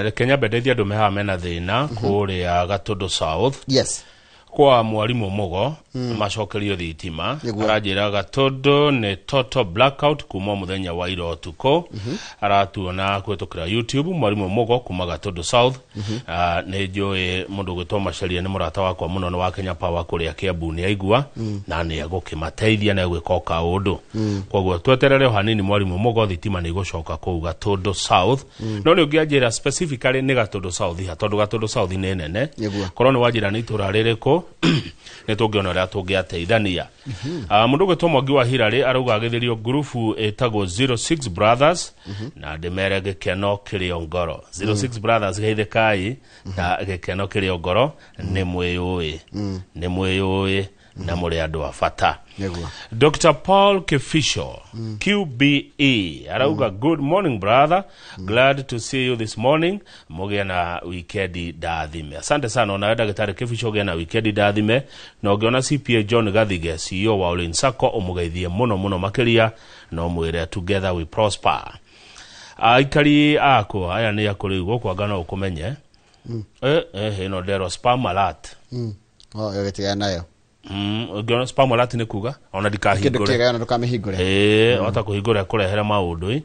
Reke nyambe ndeithie andũ me haha mena thĩna kũrĩa Gatũndũ South. Yes. Kwa mwarimũ Mũgo macokerio thitima. Aranjĩra Gatũndũ nĩ total blackout kuma mũthenya wa ira ũtukũ. Aratuona kũhĩtũkĩra YouTube, mwarimũ Mũgo kuma Gatũndũ South. Nĩ njũĩ mũndũ ũgwĩtwo Macharia nĩ mũrata wakwa mũno, nĩ wa Kenya Power kũrĩa Kiambu, nĩ aigua na nĩ egũkĩmateithia na egwĩka o kaũndũ. Koguo tweterere o hanini, mwarimũ Mũgo, thitima nĩ igũcoka kũu Gatũndũ South. No nĩ ũngĩanjĩra specifically nĩ Gatũndũ South ha, tondũ Gatũndũ South nĩ nene. Korwo nĩ wanjĩra nĩ itũra rĩrĩkũ, nĩ tũngĩona ũrĩa tũngĩateithania. Mũndũ ũgwĩtwo Mwangi wa Hirarĩ arauga agĩthĩrio ngurubu ĩtagwo 06 Brothers na ndĩmere gĩkeno kĩrĩ o ngoro. 06 Brothers, geithĩkai na gĩkeno kĩrĩ o ngoro, nĩ mwĩyũĩ, nĩ mwĩyũĩ na mũrĩ andũ a bata. Dr. Paul Kifisho, QBE, arauga good morning brother, glad to see you this morning, mũgĩe na wikendi ndathime. Asante sana onawe ndagĩtarĩ Kifisho, ũgĩe na wikendi ndathime, na ũngĩona CPA John Gathige, CEO wa Olin Sacco, ũmũgeithie mũno mũno makĩria na ũmwĩre together we prosper. Aikari akwa aya nĩ akũ rĩu gũkũ, anga no ũkũmenye. Ĩno ndero spam alert. Oh, ĩgĩtigana nayo. Ũngĩona spam alert nĩ kuga ona Kĩndũ ndikahingũre. kĩega ona ndũkamĩhingũre. Wata kũhingũra kũrehere maũndũ.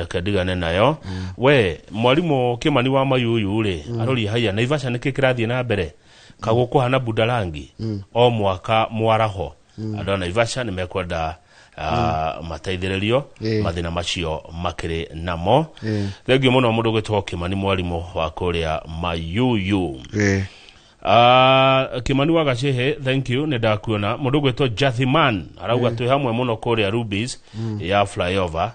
Akendigane nayo. We mwarimũ Kĩmani wa Mayuyu rĩ, aroria haiya Naivasha nĩkĩ kĩrathiĩ na mbere kagũkũhana Budalangi o mwaka mwaraho. Andũ a Naivasha nĩ mekwenda mateithĩrĩrio mathĩna macio makĩrĩ namo. Thengiũ mũno mũndũ ũgwĩtwo Kĩmani mwarimũ wa kũrĩa Mayuyu. Kimani wa Gacehe, thank you, nĩ ndakuona. Mũndũ ũgwĩtwo Jathiman arauga twĩ hamwe mũno kũrĩa Rubies ya flyover.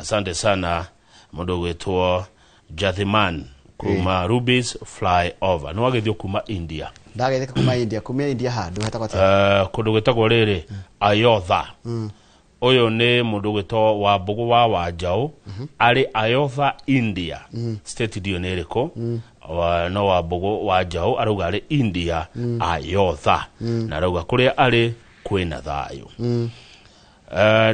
Asante sana mũndũ ũgwĩtwo Jathiman kuma Rubies flyover. Nĩ wagĩthio kuma India. Ndagetheka kuma India, kumia India handũ hetagwo atĩa? Kũndũ gwĩtagwo rĩrĩ Ayotha. Ũyũ nĩ mũndũ ũgwĩtwo Wambũgũ wa Wanjaũ, arĩ Ayotha India. State ndiũ nĩ ĩrĩkũ, no Wambũgũ wa Njaũ arauga arĩ India Ayotha, na arauga kũrĩa arĩ kwĩna thayũ.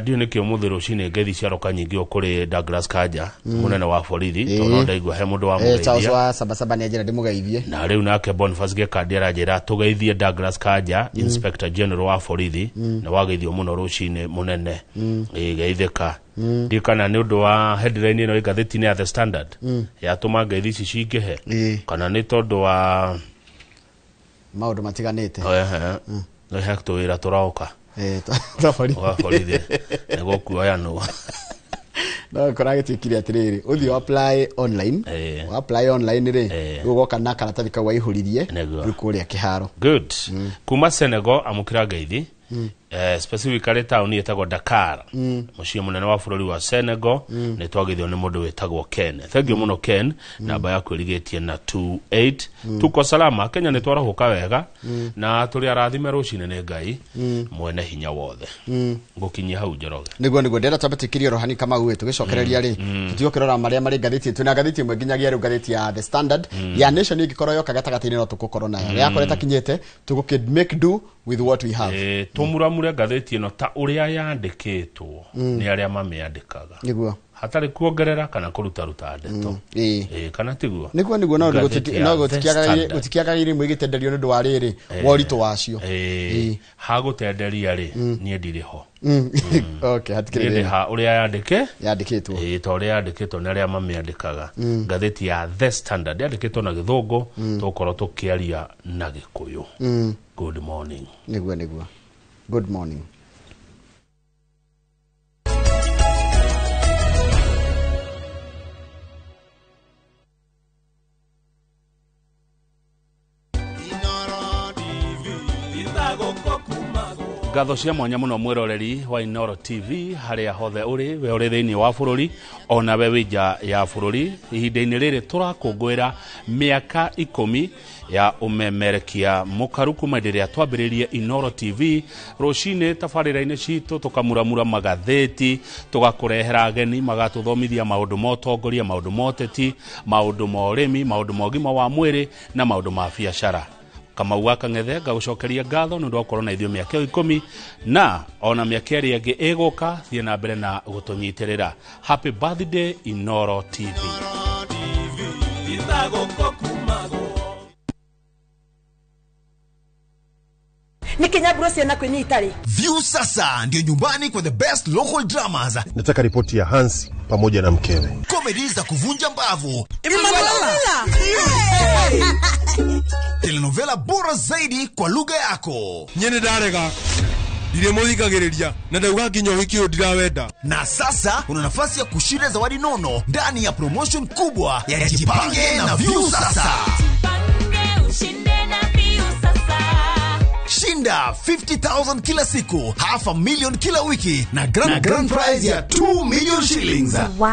Ndiũ nĩkĩo mũthĩ rũcinĩ ngeithi ciaroka nyingĩ kũrĩ Douglas Kanja, mũnene wa borithi, tondũ no ndaigua he mũndũ wa Charles mũgeithia. wa Sabasaba nĩ anjĩra ndĩmũgeithie. Na rĩu nake Boniface Gĩkandi aranjĩra tũgeithie Douglas Kanja, Inspector General wa borithi, na wageithio mũno rũcinĩ mũnene. Geithĩka. Ndiũ kana nĩ ũndũ wa headline ĩno ĩ ngathĩti-inĩ ya The Standard yatũma ngeithi ici cingĩhe, kana nĩ tondũ wa maũndũ matiganĩte. He tũwĩra tũroka. Twa borithi. Wa borithi nĩ gũkuoyanwo. No kũragĩtuĩkire atĩrĩrĩ, ũthiĩ apply online, wa apply online rĩ, ũgoka na karatathi kau waihũririe rĩu kũrĩa kĩharo. Good. Kuma Senegal amũkĩra ngeithi, specifically taũni ĩtagwo Dakar, mũciĩ mũnene wa bũrũri wa Senegal. Nĩ twagithio nĩ mũndũ wĩtagwo Ken. Thank you mũno Ken. Namba yaku ĩrigĩtie na 28. Tuko salama Kenya, nĩ twarahũka wega na tũrĩ arathime rũcinĩ nĩ Ngai mwene hinya wothe. Ngũkinyia hau, Njoroge. Niguo ndĩrenda twambe tũikirie rohani Kamau ĩ tũgĩcokereria rĩ, tũtigũkĩrora marĩa marĩ ngathĩti. Twĩna ngathĩti ĩmwe nginyagia rĩu, ngathĩti ya The Standard. Ya Nation ĩngĩkorwo yoka gatagatĩ-inĩ no tũgũkorwo nayo. Yakorwo ĩtakinyĩte, tũgũkĩ make do with what we have. Tũmuramure ngathĩti ĩno ta ũrĩa yandĩkĩtwo nĩ arĩa mamĩandĩkaga, hatarĩ kuongerera kana kũrutaruta ndeto. Kana tiguo? Niguo no Ngathĩti ya no The Standard. gũtikiagagĩire imwe igĩtenderio nĩ ũndũ wa rĩrĩ wa ũritũ wacio. Hagũtenderia rĩ, niĩ ndirĩ ho. Okay, hatikĩrĩ Niĩ ndĩ thĩna. ha ũrĩa yandĩke yandĩkĩtwo. Ta ũrĩa yandĩkĩtwo nĩ arĩa mamĩandĩkaga. Ngathĩti ya The Standard yandĩkĩtwo na Gĩthũngũ, tũgũkorwo tũkĩaria na Gĩkũyũ. Good morning. Niguo, good morning. Ngatho cia mwanya muno mwiroreri wa Inoro TV haria hothe uri, we uri thiini wa bururi ona we wi nja ya bururi. Ihinda-inĩ rĩrĩ tũrakũngũĩra mĩaka 10 ya ũmemerekia mũkaru kuma hĩndĩ ĩrĩa twambĩrĩrie Inoro TV rũcinĩ tabarĩra-inĩ citũ, tũkamuramura magathĩti, tũgakũrehera ageni magatũthomithia maũndũ ma ũtongoria, maũndũ ma ũteti, maũndũ ma ũrĩmi, maũndũ ma ũgima wa mwĩrĩ na maũndũ ma biacara. Kamau wa Kang'ethe ngagũcokeria ngatho nĩ ũndũ wa gũkorwo na ithuĩ mĩaka ĩyo 10 na ona mĩaka ĩrĩa ĩngĩ ĩgũka. Thiĩ na mbere na gũtũnyitĩrĩra. Happy birthday, Inoro TV. Nä kä nyamburo ciana kwä nä itarä. View sasa ndio nyumbani kwa the best local dramas, Nataka ripoti ya Hansi pamoja na mkewe. Comedy za kuvunja mbavu, telenovela bora zaidi kwa lugha yako. Nyene ndarega ndirĩ mũthikagĩrĩria na ndauga nginya ũhiki ũyũ ndirawenda. Na sasa una nafasi ya kushinda zawadi nono ndani ya promotion kubwa ya Jipange na View Sasa. Ushinde na View Sasa. Shinda 50,000 kila siku, half a million kila wiki na grand prize ya 2 million shillings. Wow.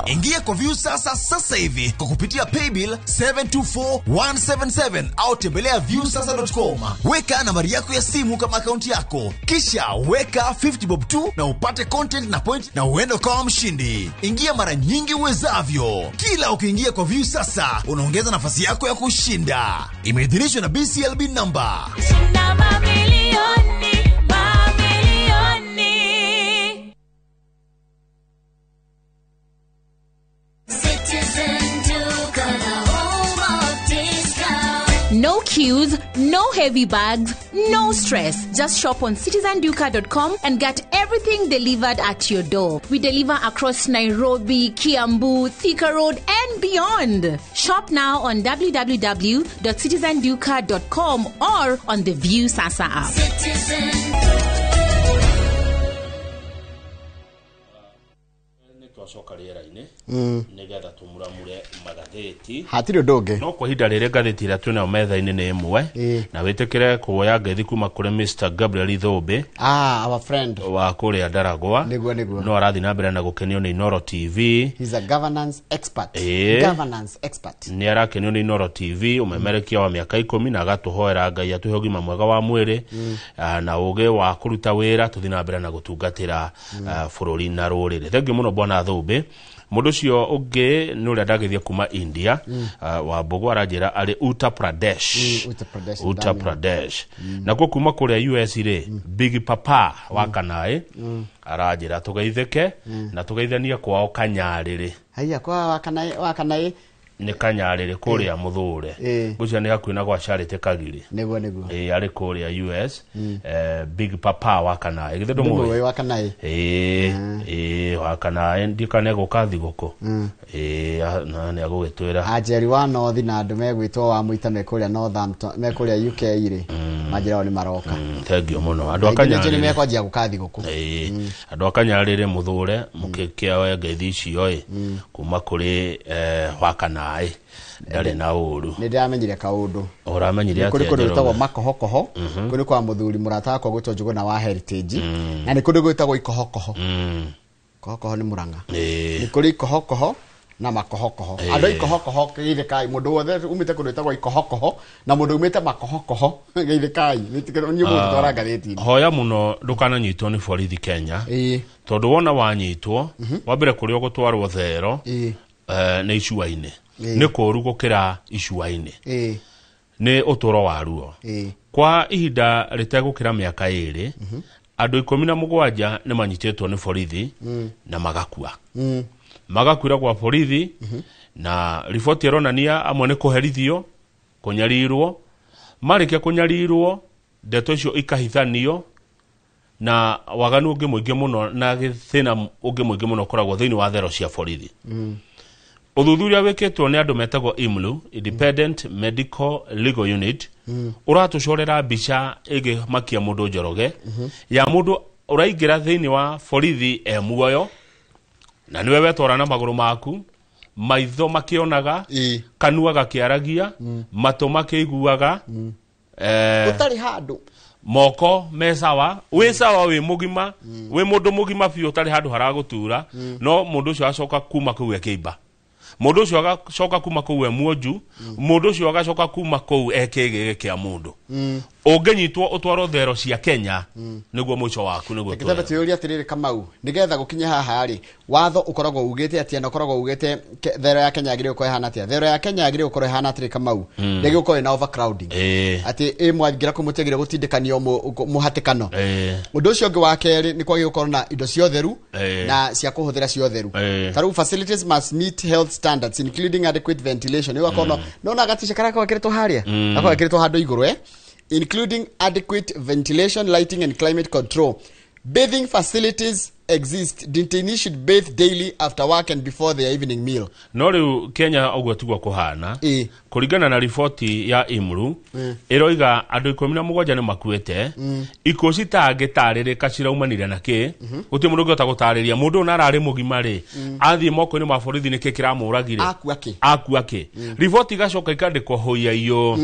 Ingia kwa View Sasa sasa hivi kwa kupitia paybill 724177 au tembelea viewsasa.com. Weka nambari yako ya simu kama akaunti yako, kisha weka 50 bob tu na upate content na point na uende ukawa mshindi. Ingia mara nyingi uwezavyo. Kila ukiingia kwa View Sasa unaongeza nafasi yako ya kushinda. Imeidhinishwa na BCLB number. Shinda mamilioni, mamilioni. Citizen Duka, the home of discount. No queues, no heavy bags, no stress. Just shop on citizenduka.com and get everything delivered at your door. We deliver across Nairobi, Kiambu, Thika Road, and beyond. Shop now on www.citizenduka.com or on the View Sasa app. Citizen. Nĩ twacoka rĩera-inĩ nĩgetha tũmuramure magathĩti. Hatirĩ ũndũ ũngĩ. No kwa ihinda rĩrĩ ngathĩti ĩrĩa twĩnayo metha-inĩ nĩ ĩmwe, na wĩtĩkĩre kuoya ngeithi kuma kũrĩ Mr Gabriel Thũmbĩ. Ah, our friend. Wa kũrĩa Ndaragwa. Niguo. No arathiĩ na mbere na gũkenio nĩ Inoro TV. He's a governance expert. Governance expert. Nĩ arakenio nĩ Inoro TV ũmemerekia wa mĩaka 10 na agatũhoera Ngai atũhe ũgima mwega wa mwĩrĩ, na ũgĩ wa kũruta wĩra tũthiĩ na mbere na gũtungatĩra bũrũri na rũrĩrĩ. Thengiũ mũno bwana Thũmbĩ. Mũndũ ũcio ũngĩ nĩ ũrĩa ndagĩthia kuma India, wa Mbũgũ, aranjĩra arĩ Uttar Pradesh. Uttar Pradesh. Uttar Pradesh. Nakuo kuma kũrĩa US rĩ, Big Papa wa Kanaĩ aranjĩra tũgeithĩke na tũgeithanie kwao Kanyarĩrĩ. Haiya, kwa wakanaĩ wakanaĩ. Nĩ Kanyarĩrĩ kũrĩa Mũthũre. Ngwĩciria nĩ hakuhĩ na gwa Charity Kagiri. Niguo. Ĩĩ, arĩ kũrĩa US, Big Papa wa Kanaĩ, githĩ ndũmũĩ? Ndũmũĩ wa Kanaĩ. Ĩĩ, wa Kanaĩ, ndikane gũka thigũkũ. Ĩĩ, na nĩ agũgĩtwĩra. Anjeri wa North na andũ megwĩtwo wa Mũita me kũrĩa Northampton, me kũrĩa UK rĩ. Manjĩra o nĩ maroka. Thank you mũno andũ a Aingĩ nĩ Kanyarĩrĩ. mekwanjia gũka thigũkũ. Ĩĩ, andũ a Kanyarĩrĩ mũthũre mũkĩkĩoe ngeithi icio ĩ kuma kũrĩ wakanaĩ ndarĩ na ũru. Nĩ ndĩramenyire kaũndũ. Ũramenyire Nĩ kũrĩ atĩa? kũndũ gwĩtagwo Njoroge? Makohokoho. Kũu nĩ kwa mũthuri mũrata wakwa gwĩtwo Njũgũna wa Heritage, na nĩ kũndũ gwĩtagwo Ikohokoho. Kohokoho nĩ Mũrang'a. Nĩ kũrĩ Ikohokoho na Makohokoho. Andũ a Ikohokoho geithĩkai. Mũndũ wothe umĩte kũndũ gwĩtagwo Ikohokoho na mũndũ umĩte Makohokoho, geithĩkai, niĩ mũgũtwara ngathĩti-inĩ. Hoya mũno ndũkananyitwo nĩ borithi Kenya, tondũ wona wanyitwo wa mbere kũrĩa ũgũtwarwo thero nĩ icua-inĩ. Nĩ kũũru gũkĩra icua-inĩ, nĩ ũtũro wa ruo. Kwa ihinda rĩtegũkĩra mĩaka 2, andũ 17 nĩ manyitĩtwo nĩ borithi na magakua, magakuĩra kwa borithi, na riboti ĩronania amwe nĩ kũherithio, kũnyarirwo. Marĩkia kũnyarirwo, ndeto icio ikahithanio, na waganu ũngĩ mũingĩ mũno na thĩna ũngĩ mũingĩ mũno ũkoragwo thĩinĩ wa thero cia borithi. Ũthuthuria wĩkĩtwo nĩ andũ metagwo IMLU, Independent Medical Legal Unit, ũratũcorera mbica ĩngĩmakia mũndũ, Njoroge, ya mũndũ ũraingĩra thĩinĩ wa borithi e muoyo, na nĩwe wetwara na magũrũ maku, maitho makĩonaga, kanua gakĩaragia, matũ makĩiguaga, ũtarĩ handũ, moko me sawa, wĩ sawa, wĩ mũgima, wĩ mũndũ mũgima biũ, ũtarĩ handũ haragũtura. No mũndũ ũcio acoka kuma kũu ekĩimba, mũndũ ũcio agacoka kuma kũu e muonju, mũndũ ũcio agacoka kuma kũu e kĩgĩgĩ kĩa mũndũ. Ũngĩnyitwo ũtwarwo thero cia Kenya, nĩguo mũico waku nĩguo. Gĩtambe tuyũrie atĩrĩrĩ, Kamau, nĩgetha gũkinye haha rĩ, watho ũkoragwo ugĩte atĩa, na ũkoragwo ugĩte thero ya Kenya yagĩrĩirwo gũkorwo ĩhana atĩa? Thero ya Kenya yagĩrĩirwo gũkorwo ĩhana atĩrĩ, Kamau, ndĩgĩrĩirwo gũkorwo ĩna overcrowding, atĩ ĩ mwangĩra kũu mũtiagĩrĩirwo gũtindĩkanio mũhatĩkano. Ũndũ ũcio ũngĩ wa kerĩ nĩ kwagĩrĩirwo gũkorwo na indo cia ũtheru na cia kũhũthĩra cia ũtheru. Ta rĩu facilities must meet health standards including adequate ventilation. Nĩ ũgakorwo nona gatica karĩa gekĩrĩtwo harĩa, gakorwo gekĩrĩtwo handũ igũrũ, including adequate ventilation, lighting and climate control. Bathing facilities exist. Detainees should bathe daily after work and before their evening meal. No rĩu Kenya ũguo tiguo kũhana. Kũringana na riboti ya IMRU, ĩroiga andũ 17 nĩ makuĩte. Ikuũ citangĩtarĩrĩka ciraumanire na kĩ? Gũtirĩ mũndũ ũngĩhota gũtarĩria mũndũ ũyũ na ararĩ mũgima rĩ, athiĩ moko-inĩ ma borithi nĩkĩ kĩramũragire? Akua kĩ? Akua kĩ? Riboti igacoka ikandĩkwo hũiaiyo,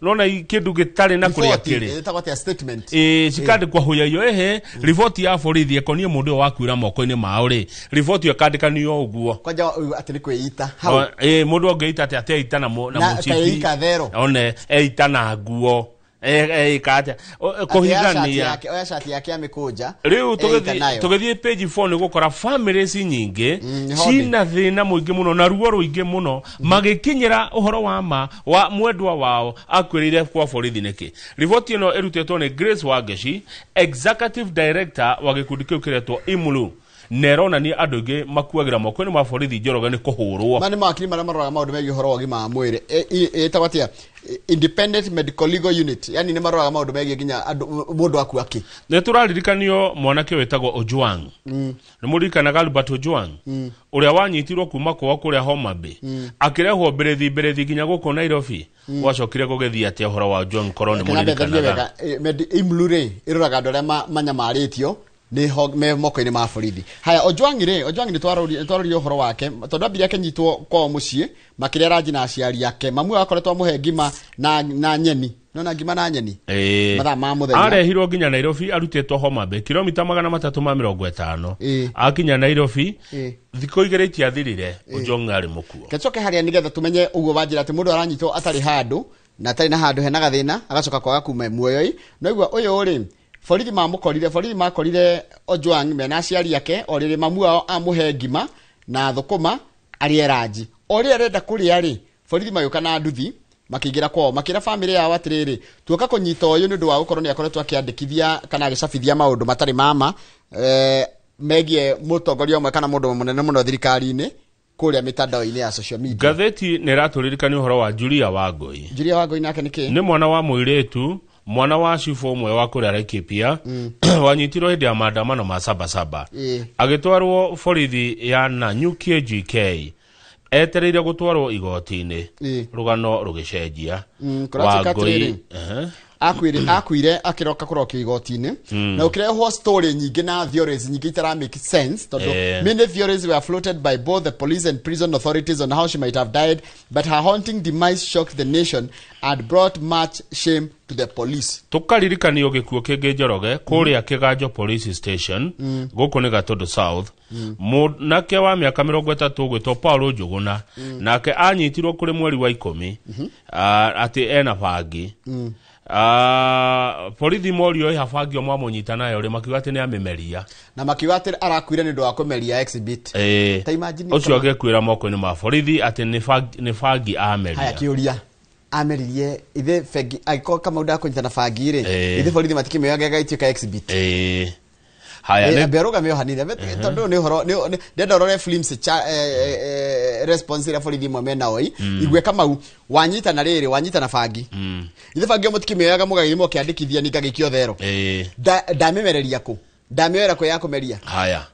nona kĩndũ gĩtarĩ na kũrĩa Riboti, kĩrĩ. ĩtagwo atĩa, statement? Ĩ cikandĩkwo hũiaiyo, ĩhĩ, riboti ya borithi ĩkoniĩ mũndũ ũyũ wakuĩra moko-inĩ mao rĩ, riboti ĩyo ĩkandĩkanio ũguo. Kwanja atĩ nĩ kwĩita hau. Ĩ mũndũ angĩita atĩa? Ateita na na Na mũcibi. keika thero. One eita na nguo, eika atĩa? Atĩ oya shati Kũhithania. Oya shati yake amĩkũnja, Rĩu eita nayo. tũgĩthiĩ page 4 nĩ gũkora families nyingĩ nĩ hobby. cina thĩna mũingĩ mũno na ruo rũingĩ mũno magĩkinyĩra ũhoro wa ma wa mwendwa wao akuĩrĩire kwa borithi nĩkĩ. Riboti ĩno ĩrutĩtwo nĩ Grace Wangeci, executive director wa gĩkundi kĩu kĩretwo IMLU, na ĩronania andũ aingĩ makuagĩra moko-inĩ ma borithi, Njoroge, nĩ kũhũrwo. Ma nĩ mawakiri marĩa maroraga maũndũ megiĩ ũhoro wa ũgima wa mwĩrĩ. Ĩtagwo atĩa, Independent Medical Legal Unit, yani nĩ maroraga maũndũ megiĩ nginya andũ mũndũ akua kĩ. Nĩ tũraririkanio mwanake wĩtagwo Ojwang. Nĩ mũririkanaga Albert Ojwang, ũrĩa wanyitirwo kuma kwao kũrĩa Homa Bay, akĩrehwo mbĩrĩthi mbĩrĩthi nginya gũkũ Nairobi. Gwacokire gũgĩthiĩ atĩa ũhoro wa Ojwang, korwo nĩ Kenya mbetherie mũririkanaga? wega. IMLU rĩ, ĩroraga andũ arĩa manyamarĩtio nĩ me moko-inĩ ma borithi. Haya, Ojwang rĩ, Ojwang nĩ twaroririe ũhoro wake tondũ ambire akĩnyitwo kwao mũciĩ makĩrĩa ranji na aciari ake. Mamu wao akoretwo amũhe ngima na nyeni, nona ngima na nyeni mathaa ma mũthenya. Arehirwo nginya Nairobi arutĩtwo Homa Bay kilomita 350. Akinya Nairobi, thikũ 2 itiathirire, Ojwang arĩ mũkuo. Kecoke harĩa nĩgetha tũmenye ũguo wanjĩra atĩ mũndũ aranyitwo atarĩ handũ na atarĩ na handũ hena gathĩna, agacoka kwaga kuma muoyo-ĩ. Noigua ũyũ rĩ, borithi mamũkorire, borithi makorire Ojwang mena aciari ake o rĩrĩ mamu wao amũhe ngima na thũkũma arĩe ranji. O rĩrĩa arenda kũrĩa rĩ, borithi magĩũka na nduthi makĩingĩra kwao, makĩra bamĩrĩ yao atĩrĩrĩ, tuoka kũnyita ũyũ nĩ ũndũ wa gũkorwo nĩ akoretwo akĩandĩkithia kana agĩcabithia maũndũ matarĩ mama megiĩ mũtongoria ũmwe kana mũndũ mũnene mũno thirikari-inĩ kũrĩa mĩtandao-inĩ ya social media. Ngathĩti nĩ ĩratũririkania ũhoro wa Julia Wangũi. Julia Wangũi nake nĩ kĩ? Nĩ mwana wa mũirĩtu, mwana wa cibũ ũmwe wa kũrĩa Laikipia, wanyitirwo hĩndĩ ya maandamano ma Sabasaba, agĩtwarwo borithi ya Nanyuki GK etereire gũtwarwo igoti-inĩ. Rũgano rũgĩcenjia. Kũratuĩka Wangũi atĩrĩrĩ, Akuire akĩroka kũrokio igoti-inĩ na ũkĩrehwo story nyingĩ na theories nyingĩ itara make sense tondũ many theories were floated by both the police and prison authorities on how she might have died, but her haunting demise shocked the nation and brought much shame to the police. Tũkaririkanio gĩkuũ kĩngĩ, Njoroge, kũrĩa Kĩganjo Police Station, gũkũ nĩ Gatũndũ South. Mũnake wa mĩaka 30 ũgwĩtwo Paulo Njũgũna, nake anyitirwo kũrĩ mweri wa 10 atĩ ena bangi. Borithi morio ĩha bangi o mwamũnyita nayo rĩ, makiuga atĩ nĩ amĩmeria. Na makiuga atĩ arakuire nĩ ũndũ wa kũmeria exhibit. Ta imagine. Ũcio agĩkuĩra moko-inĩ ma borithi atĩ nĩ bangi Haya, ameria. kĩũria, ameririe ithe bengi angĩkorwo Kamau ndakũnyita na bangi rĩ, ithe borithi matikĩmĩoyaga ĩgagĩtuĩka exhibit? Haya. Ambe arũgame o hanini tondũ nĩ ũhoro ndĩrenda ũrore films cha response ĩrĩa borithi imwe mena oi. Igue Kamau wanyita na rĩrĩ, wanyita na bangi, ithe bangi ĩyo mũtikĩmĩoyaga mũgagĩthiĩ mũkĩandĩkithia ningagĩikio thero? Ndamĩmereria kũ, ndamĩoera kũ ya kũmeria? Haya,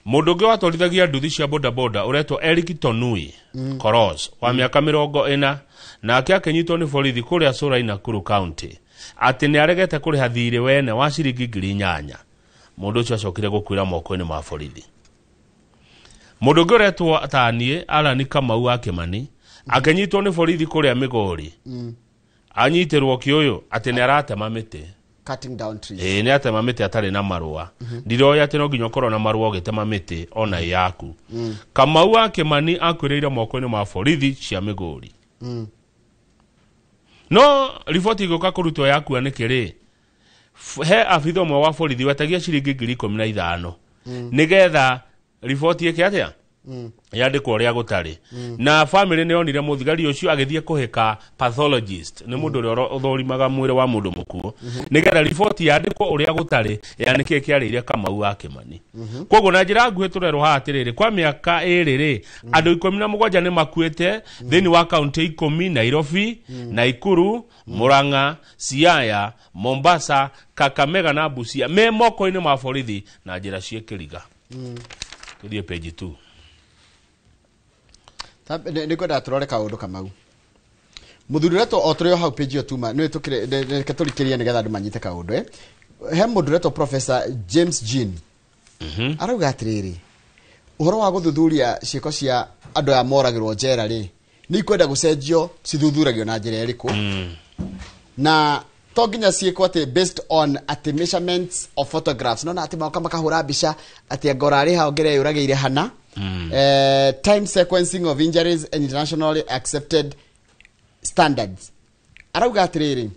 mũndũ ũngĩ watwarithagia nduthi cia bodaboda ũretwo Eric Tonui Koros wa mĩaka 40, nake akĩnyitwo nĩ borithi kũrĩa Sura, Nakuru County, atĩ nĩ aregete kũrĩha thirĩ wene wa ciringi 8,000. Mũndũ ũcio acokire gũkuĩra moko-inĩ ma borithi. Mũndũ ũngĩ ũretwo taniĩ Alani Kamau wa Kĩmani akĩnyitwo nĩ borithi kũrĩa Migori. Anyitĩrwo kĩũyũ atĩ nĩ aratema mĩtĩ. Cutting down trees. Ĩĩ, nĩ atema mĩtĩ atarĩ na marũa. Ndiroĩ atĩ no nginya ũkorwo na marũa ũgĩtema mĩtĩ ona ĩ yaku. Kamau wa Kĩmani akuĩrĩire moko-inĩ ma borithi cia Migori. No riboti ĩgĩũka kũrutwo yakua nĩkĩ rĩ, he abitha ũmwe wa borithi wetagia ciringi 15,000 nĩgetha riboti ĩke atĩa, yandĩkwo ũrĩa gũtarĩ. Na family nĩ yonire mũthigari ũcio agĩthiĩ kũhĩka pathologist, nĩ mũndũ ũrĩa ũthũrimaga mwĩrĩ wa mũndũ mũkuũ, nĩgetha riboti yandĩkwo ũrĩa gũtarĩ ya nĩkĩĩ kĩarĩire Kamau wa Kĩmani. Koguo na njĩra nguhĩ tũrerwo haha atĩrĩrĩ, kwa mĩaka 2 rĩ, andũ 17 nĩ makuĩte thĩinĩ wa kaunti 10: Nairobi, Naikuru, Murang'a, Siaya, Mombasa, Kakamega na Busia, me moko-inĩ ma borithi na njĩra ciĩkĩriga. Tũthiĩ page 2. Nĩ ngwendaga tũrore kaũndũ Kamau mũthuri ũretwo o tũrĩ o hau page ĩyo tuma nĩ tũkĩre, reke tũrikĩrie nĩgetha andũ manyite kaũndũ. He mũndũ ũretwo Professor James Jean arauga atĩrĩrĩ, ũhoro wa gũthuthuria ciĩko cia andũ aya moragĩrwo njera rĩ, nĩ ikwenda gũcenjio, cithuthuragio na njĩra ĩrĩkũ, na to nginya ciĩkwo atĩ based on atĩ measurements of photographs, nona atĩ moka makahũra mbica atĩ anga ũrarĩ ha ũngĩreyũragĩire hana, time sequencing of injuries and internationally accepted standards. Arauga atĩrĩrĩ,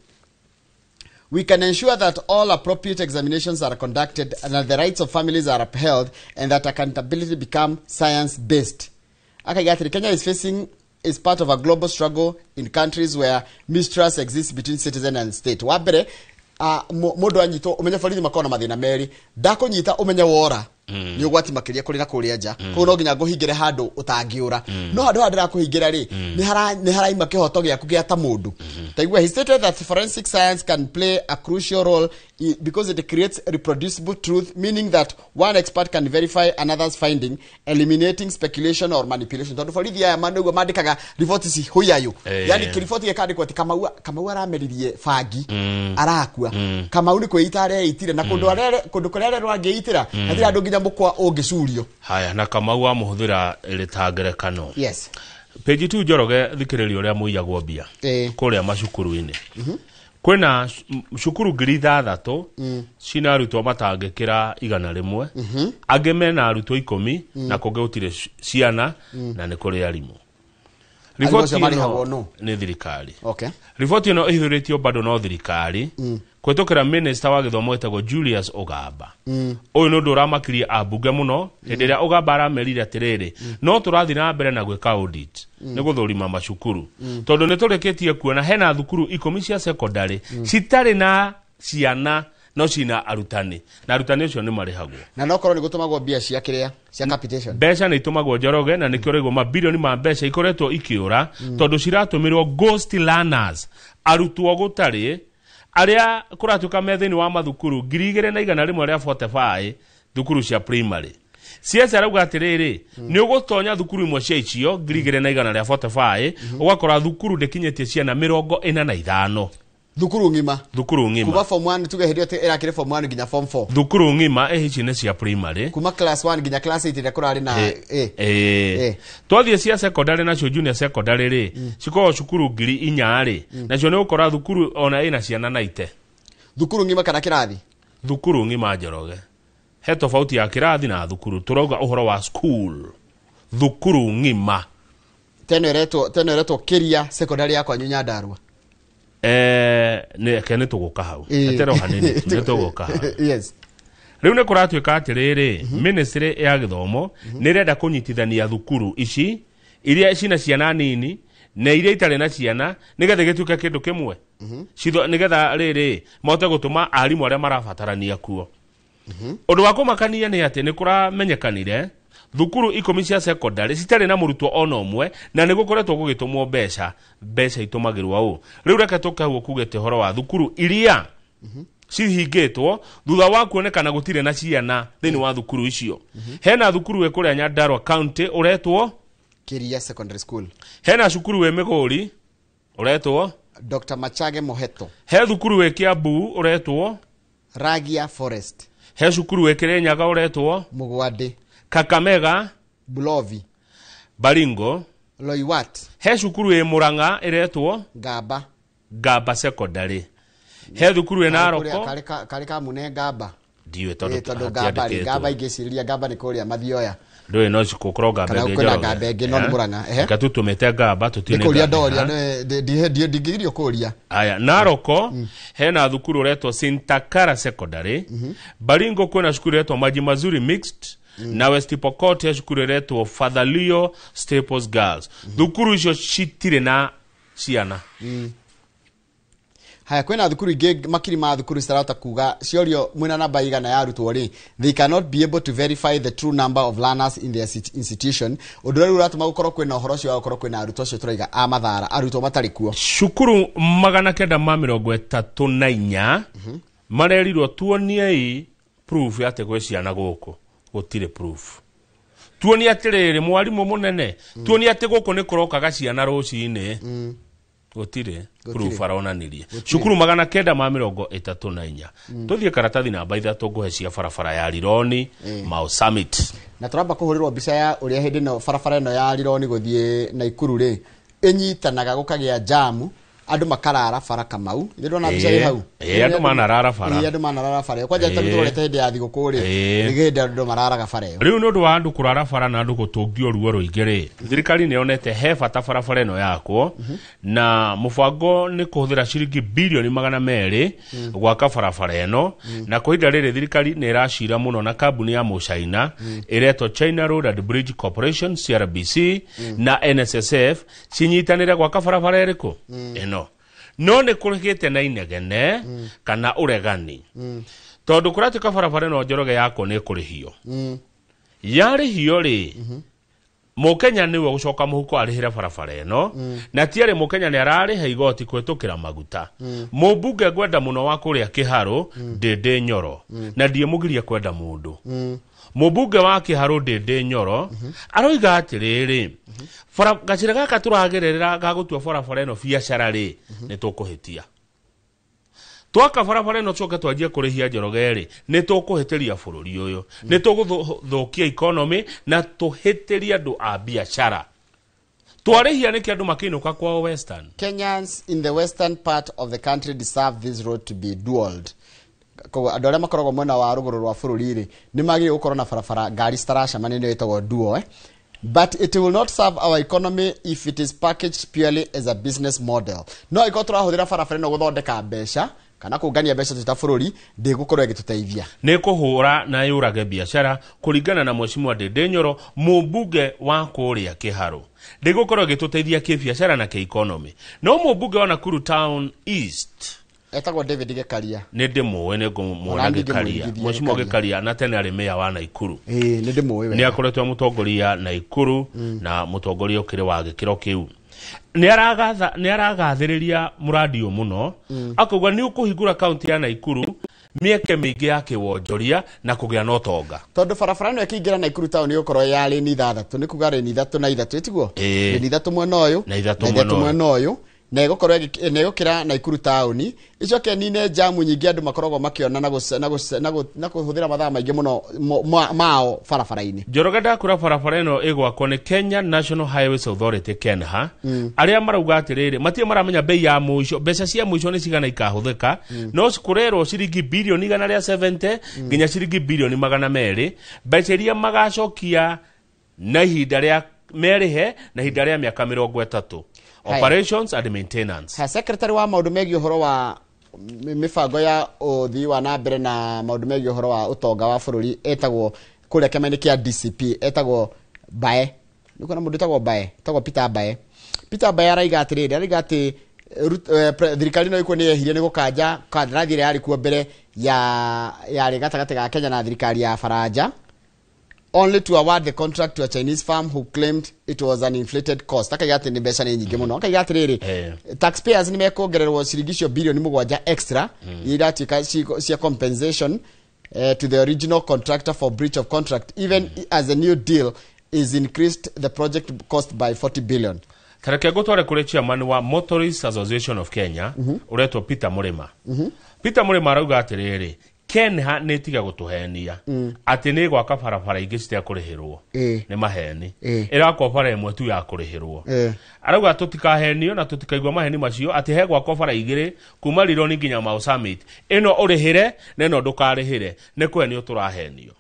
we can ensure that all appropriate examinations are conducted and that the rights of families are upheld and that accountability become science based. Akaiga atĩrĩ, Kenya is facing is part of a global struggle in countries where mistrust exists between citizen and state. Wa mbere, mũndũ anyitwo ũmenye borithi makorwo na mathĩna merĩ, ndakũnyita ũmenye wora nĩ ũgwati makĩria kũrĩ na kũrĩa nja. Koguo no nginya ngũhingĩre handũ ũtangĩũra, no handũ haha ndĩrakũhingĩra rĩ, nĩ haraima kĩhoto gĩaku gĩa ta mũndũ. Taigua, he stated that forensic science can play a crucial role because it creates reproducible truth, meaning that one expert can verify another's finding, eliminating speculation or manipulation. Tondũ borithi aya nĩguo mandĩkaga riboti ci huyayo. Yani kĩriboti gĩkandĩkwo atĩ Kamau arameririe bangi, arakua. Kamau nĩ kwĩita areitire na kũndũ arere kũndũ kũrĩa arerwo angĩitĩra, hatirĩ andũ nginya mũkwa ũngĩcurio. Haya, na Kamau amũhũthĩra ĩrĩ ta ngerekano. Yes. Page 2, Njoroge, thikĩrĩria ũrĩa mũiyagwo mbia kũrĩa macukuru-inĩ. Kwĩna cukuru 6,000 cina arutwo matangĩkĩra 100, angĩ mena arutwo 10, na kũngĩ gũtirĩ ciana, na nĩ kũrĩ arimũ. Arimũ Riboti acio ĩno marĩhagwo nũ? Nĩ thirikari. Okay. Riboti ĩno ĩhithũrĩtio bado no thirikari kũhĩtũkĩra minista wa gĩthomo wĩtagwo Julius Ogamba. Ũyũ nĩ ũndũ ũramakirie ambunge mũno hĩndĩ ĩrĩa Ogamba aramerire atĩrĩrĩ, no tũrathiĩ na mbere na gwĩka audit, nĩ gũthũrima macukuru, tondũ nĩ tũrĩkĩtie kuona hena thukuru 10 cia secondary citarĩ na ciana no cina arutani, na arutani acio nĩ marĩhagwo. Na no korwo nĩ gũtũmagwo mbia cia kĩrĩa cia capitation. Mbeca nĩ itũmagwo, Njoroge, na nĩkĩo ũraigua mabirioni ma mbeca ikoretwo ikĩũra, tondũ ciratũmĩrwo ghost learners, arutwo gũtarĩ, arĩa kũratuĩka me thĩinĩ wa mathukuru 2,145 thukuru cia primary. CS arauga atĩrĩrĩ, nĩ ũgũtonya thukuru imwe cia icio 2,145, ũgakora thukuru ndĩkinyĩtie ciana 45. Thukuru ng'ima. Thukuru ng'ima. Kuma form 1 tuge hĩndĩ ĩyo ĩrakĩrĩ form 1 nginya form 4. Thukuru ng'ima ici nĩ cia primary. Kuma class 1 nginya class 8 ĩrĩa kũrarĩ na Twathiĩ cia secondary nacio junior secondary rĩ, cikoragwo cukuru 4,000 rĩ, nacio nĩ ũgũkora thukuru ona ĩna ciana 90. Thukuru ng'ima kana kĩrathi? Thukuru ng'ima Njoroge. He tofauti ya kĩrathi na thukuru. Tũrauga ũhoro wa school. Thukuru ng'ima. Teno ĩretwo Kĩria secondary ya kwanyu Nyandarua. Nĩ ke nĩ tũgũka hau. Eterwo hanini nĩ tũgũka hau. Yes. Rĩu nĩ kũratuĩka atĩrĩrĩ, ministry ya gĩthomo nĩ ĩrenda kũnyitithania thukuru ici iria cina ciana nini na iria itarĩ na ciana nĩgetha gĩtuĩke kĩndũ kĩmwe. Nĩgetha rĩrĩ mahote gũtũma arimũ arĩa marabatarania kuo. Ũndũ wa kũmakania nĩ atĩ nĩ kũramenyekanire thukuru 10 cia secondary citarĩ na mũrutwo ona ũmwe na nĩ gũkoretwo gũgĩtũmwo mbeca itũmagĩrwo ũũ. Rĩu reke tũke hau ũkugĩte ũhoro wa thukuru iria cihingĩtwo thutha wa kuonekana gũtirĩ na ciana thĩinĩ wa thukuru icio. Hena thukuru ĩ kũrĩa Nyandarua County ũretwo Kĩria Secondary School. Hena cukuru wĩ Mĩgũri ũretwo Dr. Machage Moheto. He thukuru wĩ Kiambu ũretwo Ragia Forest. He cukuru wĩ Kĩrĩnyaga ũretwo Mũgwandĩ. Kakamega Bulovi. Baringo Loiwat. He cukuru ĩ Murang'a ĩretwo Ngamba. Ngamba Secondary. He thukuru ĩ Naroko karĩ kamune Ngamba. Ndiũĩ tondũ Ngamba rĩ, Ngamba ingĩciria Ngamba nĩ kũrĩa Mathioya. Ndũĩ no gũkorwo Ngamba ĩngĩ Njoroge. Ngamba ĩngĩ no nĩ Murang'a. Reke tũtũmĩte Ngamba tũtiũĩ nĩ kũria ndoria ndingĩgirio kũria. Aya, Naroko hena thukuru ũretwo Sintakara Secondary. Baringo kwĩna cukuru ĩretwo Maji Mazuri Mixed. Na West Pokot he cukuru ĩretwo Father Leo Staples Girls. Thukuru icio citirĩ na ciana. Haya, kwĩna thukuru ingĩ makiri ma thukuru citarahota kuga ciorio mwĩna namba igana ya arutwo rĩ, they cannot be able to verify the true number of learners in their institution. Ũndũ ũrĩa rĩu ũratũma gũkorwo kwĩna ũhoro ũcio wa gũkorwo kwĩna arutwo acio tũraiga a mathara, arutwo matarĩ kuo. Cukuru 934 marerirwo tuoniei proof ya atĩ gwĩ ciana gũkũ. Gũtirĩ proof. Tuonie atĩrĩrĩ mwarimũ mũnene, tuonie atĩ gũkũ nĩ kũrokaga ciana rũcinĩ. Gũtirĩ proof aronanirie. Cukuru 934. Tũthiĩ karatathi namba 3 ngũhe cia barabara ya Rironi Mau Summit. Na tũramba kũhũrĩrwo mbica ya ũrĩa hĩndĩ ĩno barabara ĩno ya Rironi gũthiĩ Naikuru rĩ ĩnyitanaga gũkagĩa jamu, andũ makarara bara Kamau. Nĩ ndona mbica ĩ hau. Andũ manarara bara. Andũ manarara bara. Kwanja ta tũrorete hĩndĩ ya thigũkũ rĩ, nĩ hĩndĩ andũ mararaga bara ĩyo. Rĩu nĩ ũndũ wa andũ kũrara bara na andũ gũtũngio ruo rũingĩ rĩ, thirikari nĩ yonete he bata barabara ĩno yakwo, na mũbango nĩ kũhũthĩra ciringi bilioni 200 gwaka barabara ĩno, na kwa ihinda rĩrĩ thirikari nĩ ĩracira mũno na kambuni ya Mũcaina ĩretwo China Road and Bridge Corporation CRBC na NSSF cinyitanĩre gwaka barabara ĩrĩkũ ĩno. No nĩ kũrĩkĩte na inegene kana ũregani tondũ kũratuĩka barabara ĩno Njoroge yakwo nĩ ĩkũrĩhio. Yarĩhio rĩ, Mũkenya nĩwe ũgũcoka mũhuko arĩhĩre barabara ĩno, na ti arĩ Mũkenya nĩ ararĩha igoti kũhĩtũkĩra maguta. Mũmbunge ngwenda mũno wa kũrĩa Kĩharũ Ndĩndĩ Nyoro, na ndiĩmũgiria kwenda mũndũ. Mũmbunge wa Kĩharũ Ndĩndĩ Nyoro aroiga atĩrĩrĩ, gacĩra gaka tũragerera ga gũtua barabara ĩno biacara rĩ, nĩ tũkũhĩtia. Twaka barabara ĩno tũcoke twanjie kũrĩhia Njoroge rĩ, nĩ tũkũhĩtĩria bũrũri ũyũ, nĩ tũgũthũkia economy na tũhĩtĩrie andũ a biacara. Twarĩhia nĩkĩ andũ makĩinũka kwao Western? Kenyans in the western part of the country deserve this road to be dualled. Koguo andũ arĩa makoragwo mwena wa rũgũrũ rwa bũrũri rĩ, nĩ magĩrĩirwo gũkorwo na barabara ngari citaracemania nĩyo ĩtagwo dual, But it will not serve our economy if it is packaged purely as a business model. No ĩkorwo tũrahũthĩra barabara ĩno gũthondeka mbeca kana kũngania mbeca twĩ ta bũrũri, ndĩgũkorwo ĩgĩtũteithia. Nĩ kũhũra na yũrage biacara kũringana na Mheshimiwa Ndĩndĩ Nyoro, mũmbunge wa kũrĩa Kĩharũ. Ndĩgũkorwo ĩgĩtũteithia kĩbiacara na kĩ-economy. No mũmbunge wa Nakuru Town East etagwo David Gĩkaria. Nĩ ndĩmũĩ, nĩ ngũmuona Gĩkaria. Mheshimiwa Gĩkaria na tene arĩ meya wa Naikuru. Nĩ ndĩmũĩ wega. Nĩ akoretwo mũtongoria Naikuru na mũtongoria ũkĩrĩ wa gĩkĩro kĩu. Nĩ aragathĩrĩria mũradi ũyũ mũno, akauga nĩ ũkũhingũra kaunti ya Naikuru mĩeke mĩingĩ ya kĩwonjoria na kũgĩa na ũtonga. Tondũ barabara ĩno ĩkĩingĩra Naikuru town ĩgũkorwo ya lane 6, nĩ kuga lane 3 na 3, ĩtiguo? Lane 3 mwena ũyũ na 3 mwena ũyũ. Na ĩgũkorwo na ĩgũkĩra Naikuru taũni, icoke nine jamu nyingĩ andũ makoragwo makĩona na na kũhũthĩra mathaa maingĩ mũno mao barabara-inĩ. Njoroge, ndakura barabara ĩno ĩgwakwo nĩ Kenya National Highways Authority, KENHA, arĩa marauga atĩrĩrĩ, matirĩ maramenya bei ya mũico, mbeca cia mũico nĩ cigana ikahũthĩka, no kũrerwo ciringi birioni 170 nginya ciringi birioni 200, mbeca iria magacokia na ihinda rĩa merĩhe na ihinda rĩa mĩaka 30, Haya. operations and maintenance. Ha, secretary wa maũndũ megiĩ ũhoro wa mĩbango ya ũthii wa na mbere na maũndũ megiĩ ũhoro wa ũtonga wa bũrũri, etagwo kũrĩa kĩama-inĩ kĩa DCP, etagwo Bae. Nĩ kuona mũndũ etagwo Bae, etagwo Peter Bae. Peter Bae araiga atĩrĩrĩ, araiga atĩ thirikari no ĩkuo nĩ yehirie nĩ gũkanja kandarathi ĩrĩa yarĩ kuo mbere ya yarĩ gatagatĩ ga Kenya na thirikari ya Faranja, only to award the contract to a Chinese firm who claimed it was an inflated cost. Akaiga atĩ nĩ mbeca nĩ nyingĩ mũno. Akaiga atĩrĩrĩ, taxpayers nĩ mekuongererwo ciringi icio birioni 7 extra, iria iratuĩka cia compensation to the original contractor for breach of contract, even as a new deal is increased the project cost by 40 billion. Tareke ngũtware kũrĩ chairman wa Motorists Association of Kenya, ũretwo Peter Mũrĩma. Peter Mũrĩma arauga atĩrĩrĩ, KENHA nĩ tiga gũtũhenia atĩ nĩ gwaka barabara ingĩ citekũrĩhĩrwo. Nĩ maheni. Ĩrakwo bara ĩmwe tu ya kũrĩhĩrwo. Arauga tũtikahenio na tũtikaigua maheni macio atĩ he gwakwo bara igĩrĩ kuma Rironi nginya Mau Summit, ĩno ũrĩhĩre na ĩno ndũkarĩhĩre, nĩ kũhenio tũrahenio.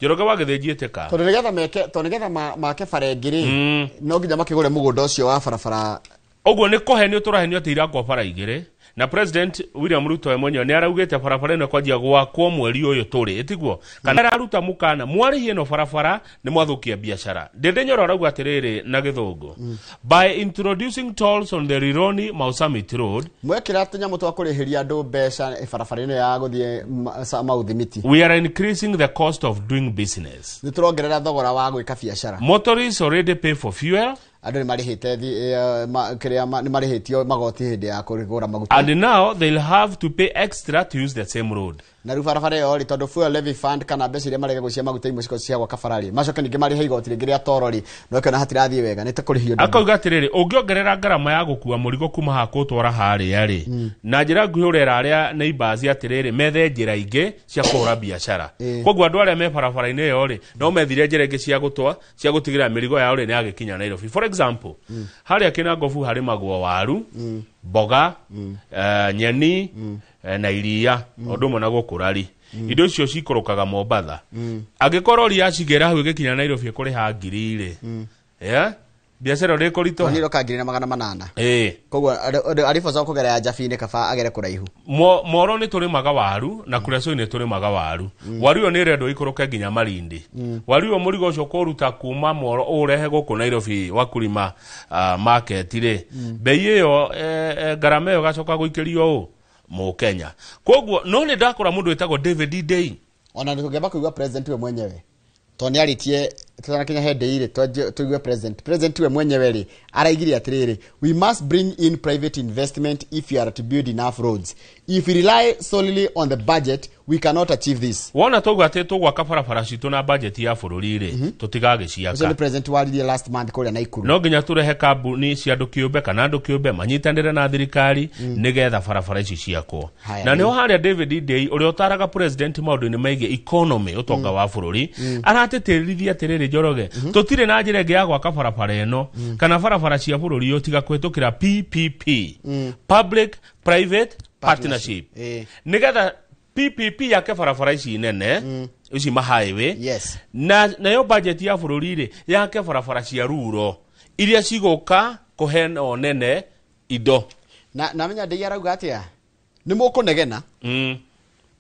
Njoroge wa Gĩthĩnji, ĩtĩka. Tondũ nĩgetha meke, tondũ nĩgetha make bara ĩngĩ rĩ, no nginya makĩgũre mũgũnda ũcio wa barabara. Ũguo nĩ kũhenio tũrahenio atĩ irakwo bara igĩrĩ, na President William Ruto we mwenyewe nĩ araugĩte barabara ĩno ĩkwanjia gwakwo mweri ũyũ tũrĩ, ĩtiguo kana araruta mũkana mwarĩhie ĩno barabara nĩ mwathũkia biacara. Ndĩndĩ Nyoro arauga atĩrĩrĩ na gĩthũngũ, by introducing tolls on the Rironi Mau Summit Road, Mwekĩra tũnyamũ twa kũrĩhĩria andũ mbeca barabara-inĩ ya gũthiĩ Mau Thimiti, we are increasing the cost of doing business. Nĩ tũrongerera thogora wa gwĩka biacara. Motorists already pay for fuel. Andũ nĩ marĩhĩte kĩrĩa nĩ marĩhĩtio magoti hĩndĩ ya kũgũra maguta. And now they'll have to pay extra to use the same road. Na rĩu barabara ĩyo rĩ, tondũ fuel levy fund kana mbeca iria marega cia maguta imwe cikorwo cia gwaka bara rĩ, macoke ningĩ marĩhe igoti rĩngĩ rĩa toro rĩ, no ĩkĩona hatirathiĩ wega, nĩ ta kũrĩhio ndũndũ. Akauga atĩrĩrĩ, ũngĩongerera ngarama ya gũkua mũrigo kuma haha kũtwara harĩa rĩ, na njĩra nguhĩ ũrera arĩa neighbors atĩrĩrĩ, methe njĩra ingĩ cia kũhũra biacara. Koguo andũ arĩa me barabara-inĩ ĩyo rĩ, no methire njĩra ingĩ cia gũtwa cia gũtigĩrĩra mĩrigo yao rĩ nĩ yagĩkinya Nairobi. For example, harĩa Kĩnangobu harĩmagwo waru, mboga, nyeni, na iria, ũndũ ũmwe na gũkũrari. Indo icio cikũrũkaga Mombatha. Angĩkorwo rori yacigĩra hau ĩgĩkinya Nairobi ĩkũrĩha ngiri rĩ, yeah? Biacara ĩrĩa ĩkũritũha. Nĩ ĩroka 1800. Koguo arĩboca kũgerera Njabi-inĩ, kaba agere kũraihu. Moro nĩ tũrĩmaga waru na Kuresoi nĩ tũrĩmaga waru. Waru ĩyo nĩ ĩrendwo ikũrũke nginya Malindi. Waru ĩyo, mũrigo ũcio kũruta kuma Moro ũrehe gũkũ Nairobi Wakulima market rĩ, bei ĩyo, ngarama ĩyo ĩgacoka gũikĩrio ũ mũkenya. Koguo no nĩ ndakora mũndũ wĩtagwo David Day. Ona tũngĩamba kũigua president we mwenyewe, tondũ nĩ arĩtie tũtanakinya he ndĩi rĩ, tũigue president we mwenyewe rĩ, araigire atĩrĩrĩ, "We must bring in private investment if you are to build enough roads. If we rely solely on the budget, we cannot achieve this." Wona tauga atĩ tũgwaka barabara citũ na bajeti ya bũrũri rĩ, Ũcio nĩ tũtigagĩciaka. President waririe last month kũrĩa Naikuru. No nginya tũrehe kambuni cia andũ kĩũmbe kana andũ kĩũmbe manyitanĩre na thirikari nĩgetha barabara ici ciakwo. Haya, Na nĩho harĩa David Day, ũrĩa ũtaraga president maũndũ-inĩ megiĩ economy, ũtonga wa bũrũri, aratĩtĩrithia atĩrĩrĩ, Njoroge, tũtirĩ na njĩra ĩngĩ ya gwaka barabara ĩno kana barabara cia bũrũri ũyũ tiga kũhĩtũkĩra PPP, public private partnership, nĩgetha PPP yake barabara ici nene, ici ma highway, na nayo budget ya bũrũri rĩ yake barabara cia ruro iria cigũka kũhe no nene indo. Na namenya ndĩi arauga atĩa, nĩ mũkũnegena. No, no,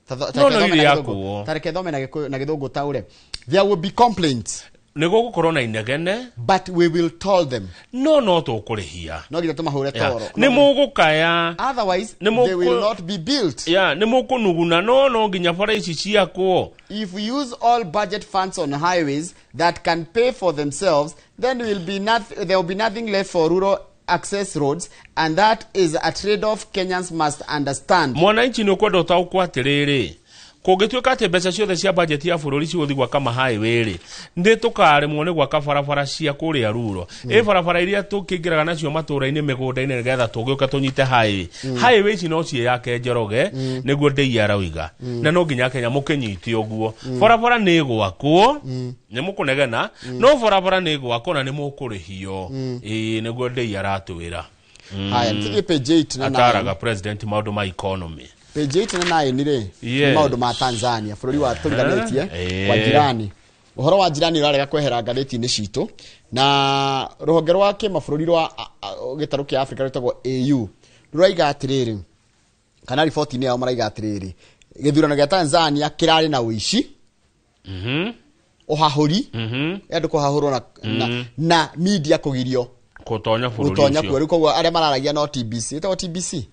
Ta reke iri thome na yakuo. Gĩthũngũ. Ta reke thome na Gĩkũyũ- na gĩthũngũ taũre, there will be complaints, nĩ gũgũkorwo na inegene, but we will toll them. No tũkũrĩhia. No nginya tũmahũre toro. Nĩ mũgũkaya. Otherwise Nĩ they will not be built. Ya, nĩ mũkũnuguna, no nginya bara ici ciakwo. If we use all budget funds on highways that can pay for themselves, then there will be nothing left for rural access roads, and that is a trade-off Kenyans must understand. Mwananchi nĩ ũkwenda ũtaũkwo atĩrĩrĩ, Kũngĩtuĩka atĩ mbeca ciothe cia bajeti ya bũrũri cigũthiĩ gwaka mahighway rĩ, nĩ tũkaremwo nĩ gwaka barabara cia kũrĩa ruro. Ĩ barabara iria tũkĩingĩraga nacio matũũra-inĩ, mĩgũnda-inĩ, nĩgetha tũgĩũke tũnyite highway. Highway ici no ciĩyake, Njoroge, nĩguo ndĩi arauga. Na no nginya Kenya mũkĩnyite ũguo. Barabara nĩ ĩgwakwo, nĩ mũkũnegena, no barabara nĩ ĩgwakwo na nĩ mũkũrĩhio. Ĩĩ, nĩguo ndĩi aratwĩra. Haya, tũthiĩ page 8 na 9. Ataraga president maũndũ ma economy. Page 8 na 9 rĩ, nĩ maũndũ ma Tanzania, bũrũri wa tũriganĩtie kwa jirani. Ũhoro wa jirani ũrarega kwehera ngathĩti-inĩ citũ, na rũhonge rwa kĩmabũrũri rwa gĩtarũ kĩa Afrika rwĩtagwo AU rũraiga atĩrĩrĩ, kana riboti-inĩ yao maraiga atĩrĩrĩ, gĩthurano gĩa Tanzania kĩrarĩ na ũici, ũhahũri, andũ kũhahũrwo na media kũgirio gũtonya bũrũri gũtonya ũcio. kuo. Rĩu koguo arĩa mararagia no TBC, ĩtagwo TBC.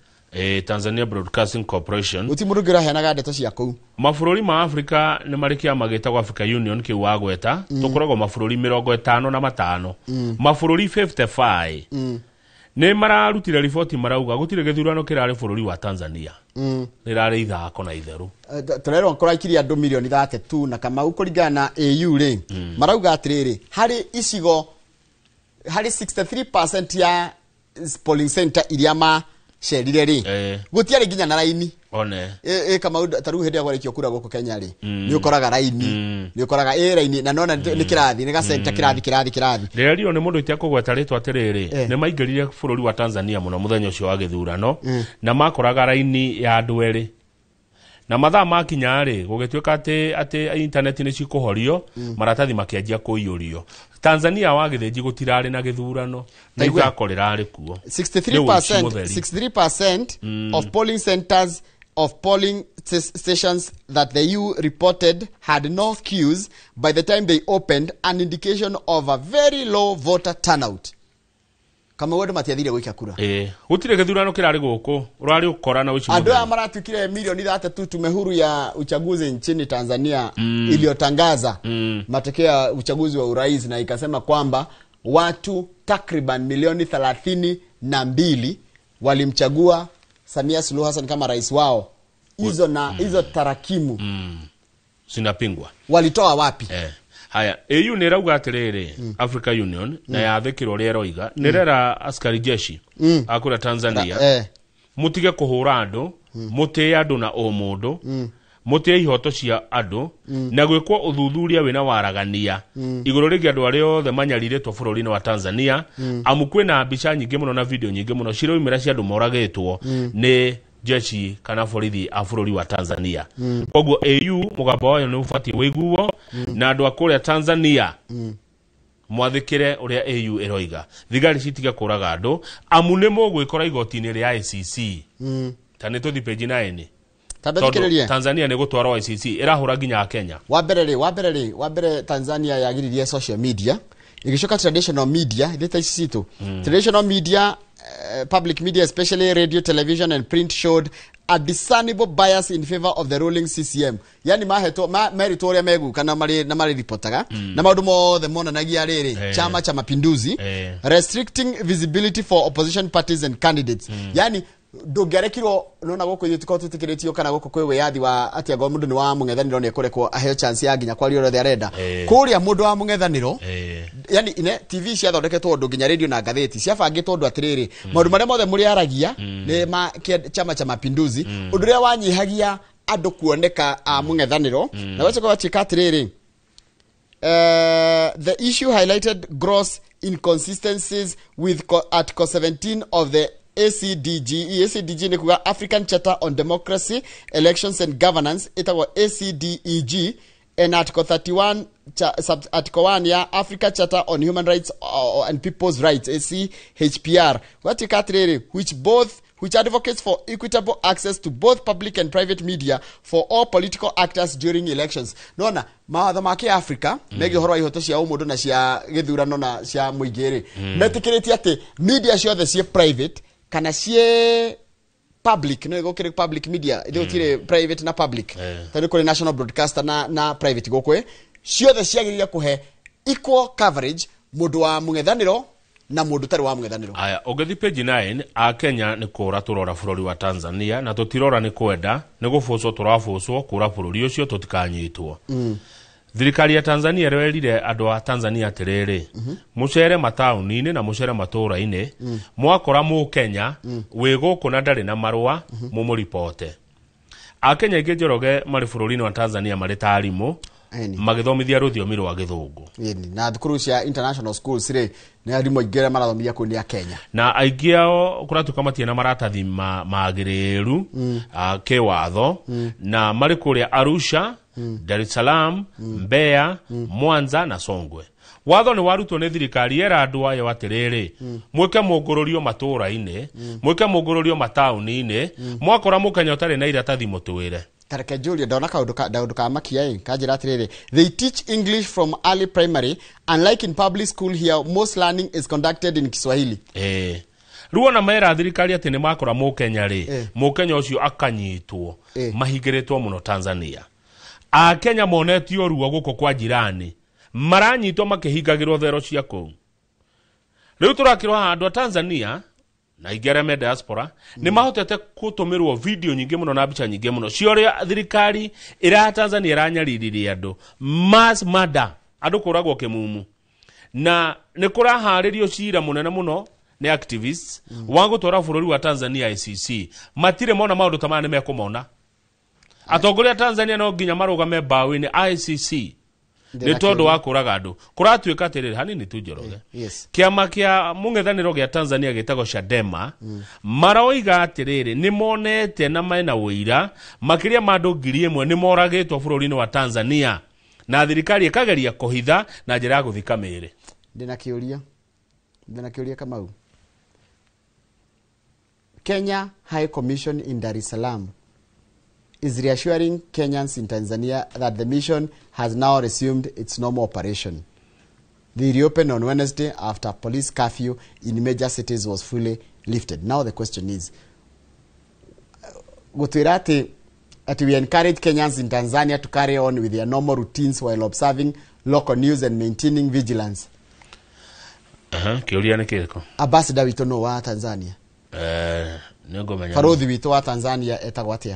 Tanzania Broadcasting Corporation. Gũtirĩ mũndũ ũngĩ ũraheanaga ndeto cia kũu. Mabũrũri ma Afrika nĩ marĩ kĩama gĩtagwo Africa Union kĩu wagweta. Tũkoragwo mabũrũri 55. Mabũrũri 55 nĩ mararutire riboti, marauga gũtirĩ gĩthurano kĩrarĩ bũrũri wa Tanzania. Rĩrarĩ ithako na itherũ. Tũrerwo kũraikirie andũ milioni 32, na Kamau, kũringana na AU rĩ, marauga atĩrĩrĩ, harĩ icigo, harĩ 63% ya polling center iria macerire rĩ, gũtiarĩ nginya na raini. One. Ĩ Kamau, ta rĩu hĩndĩ ĩrĩa kwarĩkio kura gũkũ Kenya rĩ, nĩ ũkoraga raini, nĩ ũkoraga ĩ raini, na nona nĩ kĩrathi, nĩ gacenta, kĩrathi, kĩrathi, kĩrathi. Ndĩrerirwo nĩ mũndũ itekũgweta rĩtwa atĩrĩrĩ, nĩ maingĩrire bũrũri wa Tanzania mũno mũthenya ũcio wa gĩthurano, na makoraga raini ya andũ erĩ, na mathaa makinya rĩ, gũgĩtuĩka atĩ intaneti nĩ cikũhorio. Maratathi makĩanjia kũiyũrio. Tanzania wa gĩthĩnji gũtirarĩ na gĩthurano, nĩ Taigua. ithako rĩrarĩ kuo. 63%, Nĩ ũici mũtheri. 63% of polling centers, of polling stations that the EU reported had no queues by the time they opened, an indication of a very low voter turnout. Kama andũ matiathire gũikia kura. Ĩĩ, gũtirĩ gĩthurano kĩrarĩ gũkũ, ũrarĩ ũkora na ũici Andũ aya mũtheri. maratuĩkire milioni 32. Tume huru ya uchaguzi nchini Tanzania iliyotangaza matokeo ya uchaguzi wa urais na ikasema kwamba watu takriban milioni 32 walimchagua Samia Suluhu Hassan kama rais wao. Hizo na hizo tarakimu Zinapingwa. Walitoa wapi? Haya, AU nĩ ĩrauga atĩrĩrĩ, Africa Union, na yathĩkĩra ũrĩa ĩroiga, nĩ ĩrera askari jeshi a kũrĩa Tanzania mũtige kũhũra andũ, mũtĩe andũ na ũmũndũ, mũtĩe ihoto cia andũ, na gwĩkwo ũthuthuria wĩna waragania igũrũ rĩgiĩ andũ arĩa othe manyarirĩtwo bũrũri-inĩ wa Tanzania, amu kwĩna mbica nyingĩ mũno na video nyingĩ mũno ciraumĩra cia andũ moragĩtwo nĩ jeshi kana borithi a bũrũri wa Tanzania. Koguo AU mũgambo wayo nĩ ũbatiĩ wĩiguo, na andũ a kũrĩa Tanzania mwathĩkĩre ũrĩa AU ĩroiga, thigari citige kũraga andũ, amu nĩ mũgwĩkora igoti-inĩ rĩa ICC. Ta nĩ tũthi page 9. Tambe Tondũ thikĩrĩrie. Tanzania nĩ gũtwarwo ICC, ĩrahũra nginya Kenya. Wa mbere rĩ, Tanzania yagiririe social media, ĩgĩcoka traditional media ithe ta ici citũ. Traditional media, public media, especially radio, television and print, showed a discernible bias in favor of the ruling CCM. Yani mahetwo meritwo ũrĩa meguka na marĩ na marĩ ripotaga, na maũndũ mothe monanagia rĩrĩ, Chama cha Mapinduzi, restricting visibility for opposition parties and candidates. Yani ndũngĩarekirwo nona gũkũ ithuĩ tũkorwo twĩtĩkĩrĩtio, kana gũkũ kwĩ wĩyathi wa atĩ angorwo mũndũ nĩ wa mũng'ethanĩro nĩ ekũrekwo aheo chance ya nginya kwaria ũrĩa arenda. Kũrĩa mũndũ wa mũng'ethanĩro, yani ine TV ciathondeketwo ũndũ, nginya radio na ngathĩti ciabangĩtwo ũndũ atĩrĩrĩ, maũndũ marĩa mothe mũrĩaragia nĩ ma Chama cha Mapinduzi, ũndũ ũrĩa wanyihagia andũ kuoneka a mũng'ethanĩro. Na gacoka gatuĩka atĩrĩrĩ, the issue highlighted gross inconsistencies with Article 17 of the ACDG. ACDG ni kuga African Charter on Democracy, Elections and Governance, ĩtagwo ACDEG, and Article 31 sub Article 1 ya Africa Charter on Human Rights and People's Rights, ACHPR. Gwatuĩka atĩrĩrĩ, which advocates for equitable access to both public and private media for all political actors during elections. Nona mawatho ma kĩafrika megiĩ ũhoro wa ihoto cia ũmũndũ na cia gĩthurano na cia mũingĩ rĩ, metĩkĩrĩtie atĩ media ciothe ciĩ private kana ciĩ public, no gũkĩrĩ public media, ithuĩ gũtirĩ private na public, tondũ kũrĩ national broadcaster na private gũkũ ĩ, ciothe ciagĩrĩire kũhe equal coverage mũndũ wa mũng'ethanĩro Na mundu tari wa mwethaniro. Aya, ũngĩthiĩ page 9 a Kenya nĩ kũra tũrora bũrũri wa Tanzania na tũtirora nĩ kwenda nĩ gũbũcwo tũrabũcwo kũra bũrũri ũcio tũtikanyitwo. Thirikari ya Tanzania ĩrerire andũ a Tanzania atĩrĩrĩ, mũcere mataũni-inĩ na mũcere matũũra-inĩ, mwakora mũkenya wĩ gũkũ na ndarĩ na marũa mũmũripote. Akenya aingĩ Njoroge marĩ bũrũri-inĩ wa Tanzania marĩ ta arimũ magĩthomithia rũthiomi rwa gĩthũngũ. Na thukuru cia international schools rĩ nĩ arimũ aingĩ arĩa marathomithia kũu nĩ a Kenya. Na aingĩ ao kũratuĩka matirĩ na maratathi magĩrĩru kĩwatho, na marĩ kũrĩa Arusha, Dar es Salaam, Mbeya, Mwanza na Songwe. Watho nĩ warutwo nĩ thirikari yera andũ ayo atĩrĩrĩ, mwĩke mũngũrũrio matũũra-inĩ, mwĩke mũngũrũrio mataũni-inĩ, mwakora mũkenya ũtarĩ na iratathi mũtwĩre. Tareke Julia ndona kaundu ka makia ĩ kanjĩra atĩrĩrĩ, they teach English from early primary, unlike in public school here most learning is conducted in Kiswahili. Rĩu ona mera thirikari atĩ nĩ makora mũkenya rĩ, mũkenya ũcio akanyitwo, mahingĩrĩtwo mũno Tanzania. Akenya monetio ruo gũkũ kwa jirani, maranyitwo makĩhingagĩrwo thero cia kũu. Rĩu tũrakĩrwo haha andũ a Tanzania na aingĩ arĩa me diaspora nĩ mahotete gũtũmĩrwo video nyingĩ mũno na mbica nyingĩ mũno cia ũrĩa thirikari ĩrĩa Tanzania ĩranyariririe andũ, mass murder, andũ kũragwo kĩmumu. Na nĩ kũraharĩrio cira mũnene mũno nĩ activists wa gũtwara bũrũri wa Tanzania ICC. Matirĩ mona maũndũ ta maya nĩ mekũmona. Atongoria a Tanzania no nginya marũgame mbaũ-inĩ ICC nĩ tondũ wa kũraga andũ. Kũratuĩka atĩrĩrĩ, hanini tu Njoroge, kĩama kĩa mũng'ethanĩro gĩa Tanzania gĩtagwo Chadema maroiga atĩrĩrĩ nĩ monete na mena ũira makĩria ma andũ 1,000 nĩ moragĩtwo bũrũri-inĩ wa Tanzania na thirikari ĩkageria kũhitha na njĩra ya gũthika mĩĩrĩ. Ndĩna kĩũria Kamau. Kenya High Commission in Dar es Salaam is reassuring Kenyans in Tanzania that the mission has now resumed its normal operation. They reopened on Wednesday after police curfew in major cities was fully lifted. Now the question is, we encourage Kenyans in Tanzania to carry on with their normal routines while observing local news and maintaining vigilance. Kĩũria nĩ kĩrĩkũ? Ambassador witũ nũ wa Tanzania? Nĩngũmenya. Barothi witũ wa Tanzania etagwo atĩa?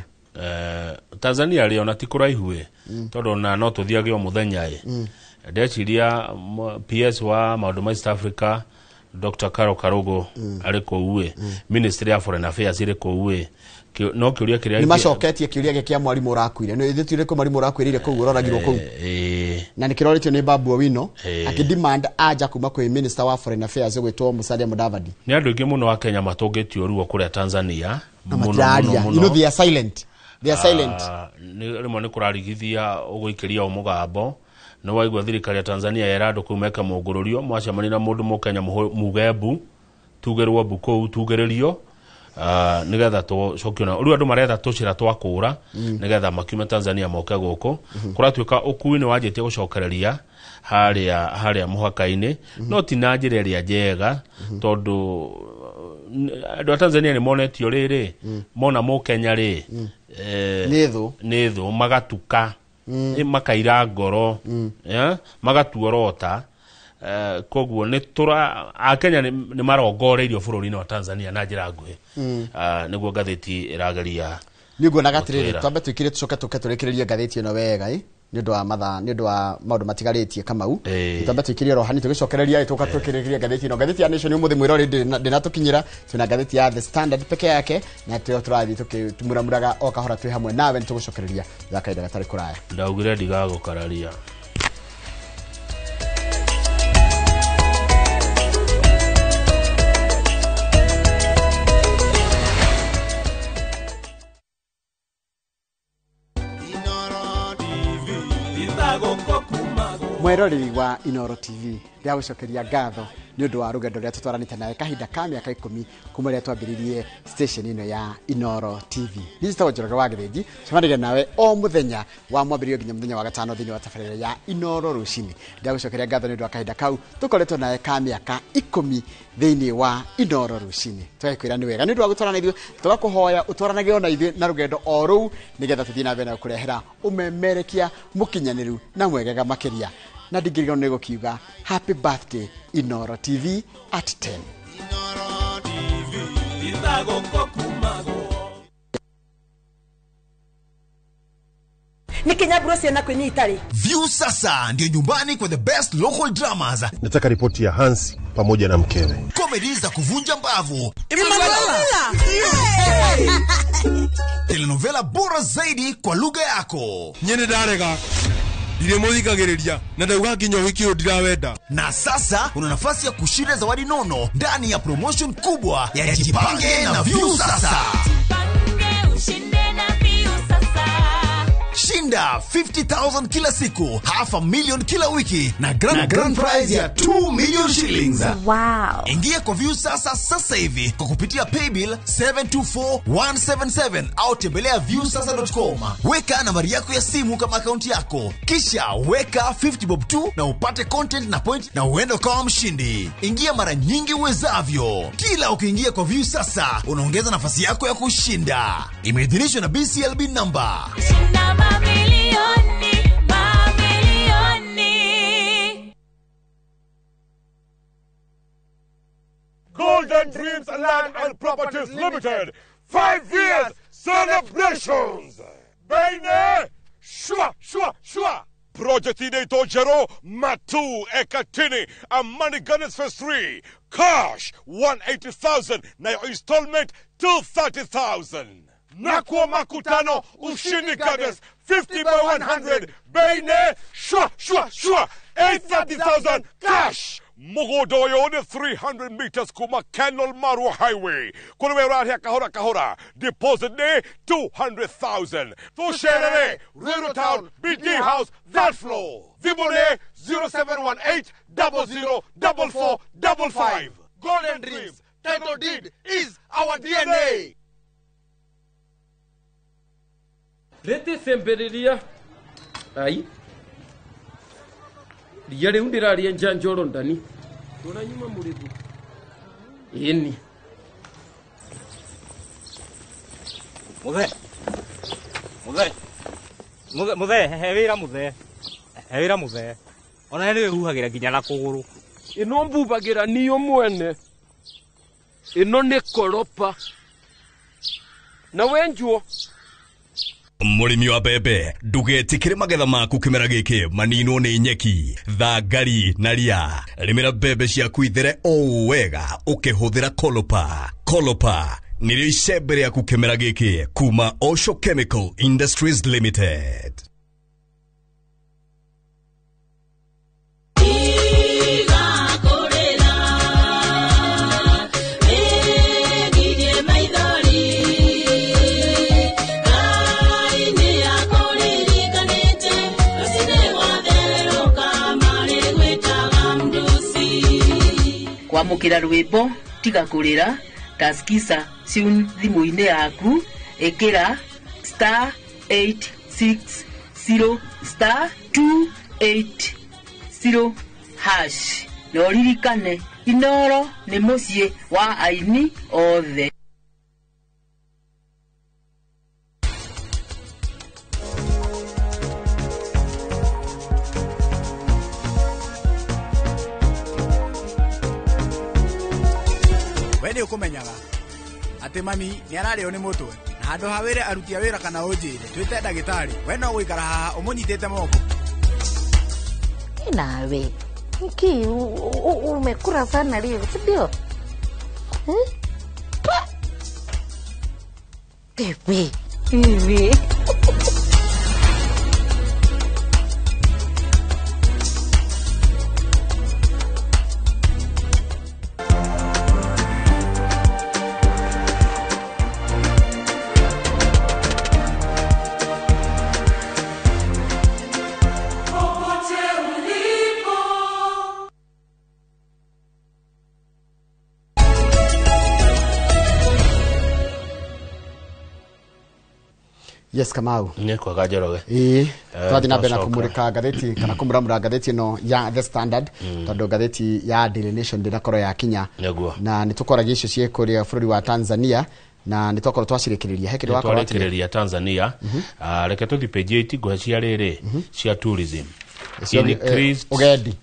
Tanzania rĩ ona ti kũraihu ĩ, tondũ ona no tũthiage o mũthenya ĩ. Ndeciria PS wa maũndũ ma East Africa Dr. Karo Karugo arĩ kũu ĩ, Ministry ya Foreign Affairs ĩrĩ kũu ĩ. No kĩũria kĩrĩa nĩ macoketie kĩũria gĩkĩ kĩa mwarimũ ũrakuire. Nĩ ithuĩ tũrĩ mwarimũ ũrakuĩrĩire kũu ũroragirwo kũu. Na nĩ kĩrorĩtio nĩ Babu Owino akĩdemand anja kuma kwĩ Minister wa Foreign Affairs ũgwĩtwo Musalia Mudavadi. Nĩ andũ aingĩ mũno a Kenya matũngĩtio ruo kũrĩa Tanzania. Na matiraria. You know they are silent. They are silent. Rĩmwe nĩ kũrarigithia ũgũikĩria o mũgambo. Nĩ waigua thirikari ya Tanzania yera andũ kũu meke mũngũrũrio, mwacemania na mũndũ mũkenya muge mbu, tugĩrwo mbu kũu, tugĩrĩrio nĩgetha tũcokio na rĩu andũ maretha tũcĩra twa kũra nĩgetha makiume Tanzania moke gũkũ. Kũratuĩka ũkui nĩ wanjĩtie gũcokereria harĩa mũhaka-inĩ, no ti na njĩra ĩrĩa njega tondũ andũ a Tanzania nĩ monetio rĩrĩ, mona mũkenya rĩ nĩ thũ, magatuka, makaira ngoro, magatuorota. Koguo nĩ tũra Akenya nĩ marongoreirio bũrũri-inĩ wa Tanzania na njĩra nguhĩ. Nĩguo ngathĩti ĩrageria. Nĩ nguonaga atĩrĩrĩ, twambe twĩkĩre tũcoke tũke tũrĩkĩrĩrie ngathĩti ĩno wega ĩ, nĩ ũndũ wa mathaa, nĩ ũndũ wa maũndũ matigarĩtie Kamau. Twambe twĩkĩrie oro hanini tũgĩcokereria ĩ, tũka tũkĩrĩkĩria ngathĩti ĩno. Ngathĩti ya Nation ũmũthĩ mwĩrori ndĩnatũkinyĩra, twĩna ngathĩti ya The Standard peke yake na tũrĩa tũrathiĩ tũkĩmuramuraga o kahora twĩ hamwe nawe, nĩ tũgũcokereria thutha kahinda gatarĩ kũraya. Ndaugire ndigagũkararia. Mweroreri wa Inooro TV ndĩragũcokeria ngatho nĩ ũndũ wa rũgendo rũrĩa tũtwaranĩte nawe kahinda ka mĩaka 10 kuma rĩrĩa twambĩrĩirie station ĩno ya Inooro TV. Niĩ njĩtagwo Njoroge wa Gĩthĩnji, cemanagia nawe o mũthenya wa mwambĩrĩrio nginya mũthenya wa gatano thĩinĩ wa tabarĩra ya Inooro rũcinĩ. Ndĩragũcokeria ngatho nĩ ũndũ wa kahinda kau tũkoretwo nawe ka mĩaka 10 thĩinĩ wa Inooro rũcinĩ. Tũgakwĩra nĩ wega nĩ ũndũ wa gũtwarana ithuĩ, tũgakũhoya ũtwaranage ona ithuĩ na rũgendo o rũu nĩgetha tũthiĩ na mbere na gũkũrehera ũmemerekia mũkinyanĩru na mwegega makĩria. Na ndingĩriganĩrwo nĩ gũkiuga happy birthday Inoro TV at 10. Nĩ Kinyamburo ciana kwĩni itarĩ. View sasa ndio nyumbani kwa the best local dramas, Nataka ripoti ya Hansi pamoja na mkewe. Comedy za kuvunja mbavu, telenovela bora zaidi kwa lugha yako. Nyene ndarega ndirĩ mũthikagĩrĩria na ndauga nginya ũhiki ũyũ ndirawenda. Na sasa una nafasi ya kushinda zawadi nono ndani ya promotion kubwa ya Jipange na View Sasa. Ushinde na View Sasa. Shinda 50,000 kila siku, 500,000 kila wiki na grand prize ya 2 million shillings. Wow. Ingia kwa View Sasa sasa hivi kwa kupitia paybill 724177 au tembelea viewsasa.com. Weka nambari yako ya simu kama akaunti yako, kisha weka 50 bob tu na upate content na point na uende ukawa mshindi. Ingia mara nyingi uwezavyo. Kila ukiingia kwa View Sasa unaongeza nafasi yako ya kushinda. Imeidhinishwa na BCLB number. Shinda mamilioni, mamilioni. Golden Dreams Land and Properties Limited. 5 years celebrations. Baine, shwa, shwa, shwa. Project inaitwa Jero Matu Ekatini Amani Gardens Phase 3. Cash 180,000 na your installment 230,000. Nakuwa makutano Ushindi Gardens 50 by 100. Baine, shwa, shwa, shwa. 830,000 cash. Mugodoyo ni 300 meters kuma Kenol Marua Highway. Kule wera kahora kahora. Deposit ni 200,000. Tusherere, Ruiru Town, BD House, that floor. Vimone 0718 00 44 55. Golden Dreams, title deed is our DNA. Rete sembereria. Ai. Ria riu ndiraria njanjoro ndani. Ndona nyuma murigu. Ĩni. Muthe. Muthe. Muthe, muthe, he wĩra muthe. He wĩra muthe. Ona nĩ wĩhuhagĩra nginya na kũgũrũ. Ĩno mbubagĩra niyo mwene. Ĩno nĩ koropa. Na wenjuo. Mũrĩmi wa mbembe ndũgetĩkĩre magetha maku kĩmera gĩkĩ maninwo nĩ nyeki, thangari na ria. Rĩmĩra mbembe ciaku ithere o wega ũkĩhũthĩra Kolopa. Kolopa nĩrĩo icembe rĩaku kĩmera gĩkĩ kuma Osho Chemical Industries Limited. Kwamũkĩra rwĩmbo tiga kũrĩra taskisa tune thimũ-inĩ yaku ĩkĩra star 860 star 280 hash na ũririkane Inoro nĩ mũciĩ wa aini othe. We nĩ ũkũmenyaga atĩ mami nĩ ararĩo nĩ mũtwe na handũ ha wĩre aruti a wĩra kana ũnjĩre twĩte ndagĩtarĩ we no gũikara haha ũmũnyitĩte moko. Nawe niki umekura sana leo, si ndio? Bebe, bebe. Yes, Kamau. Nĩ kwaga Njoroge. Ĩĩ, twathiĩ na mbere na kũmũrĩka ngathĩti kana kũmũramũra ngathĩti ĩno ya The Standard, tondũ ngathĩti ya Daily Nation ndĩnakorwo yakinya. Nĩguo. Na nĩ tũkoragia icio ciĩ kũrĩa bũrũri wa Tanzania na nĩ twakorwo twacirĩkĩrĩria. He kĩndũ wakorwo atĩ Twarĩkĩrĩria Tanzania. Reke tũthiĩ page 8 ngũhe cia rĩrĩ cia tourism. Increased Ugendi.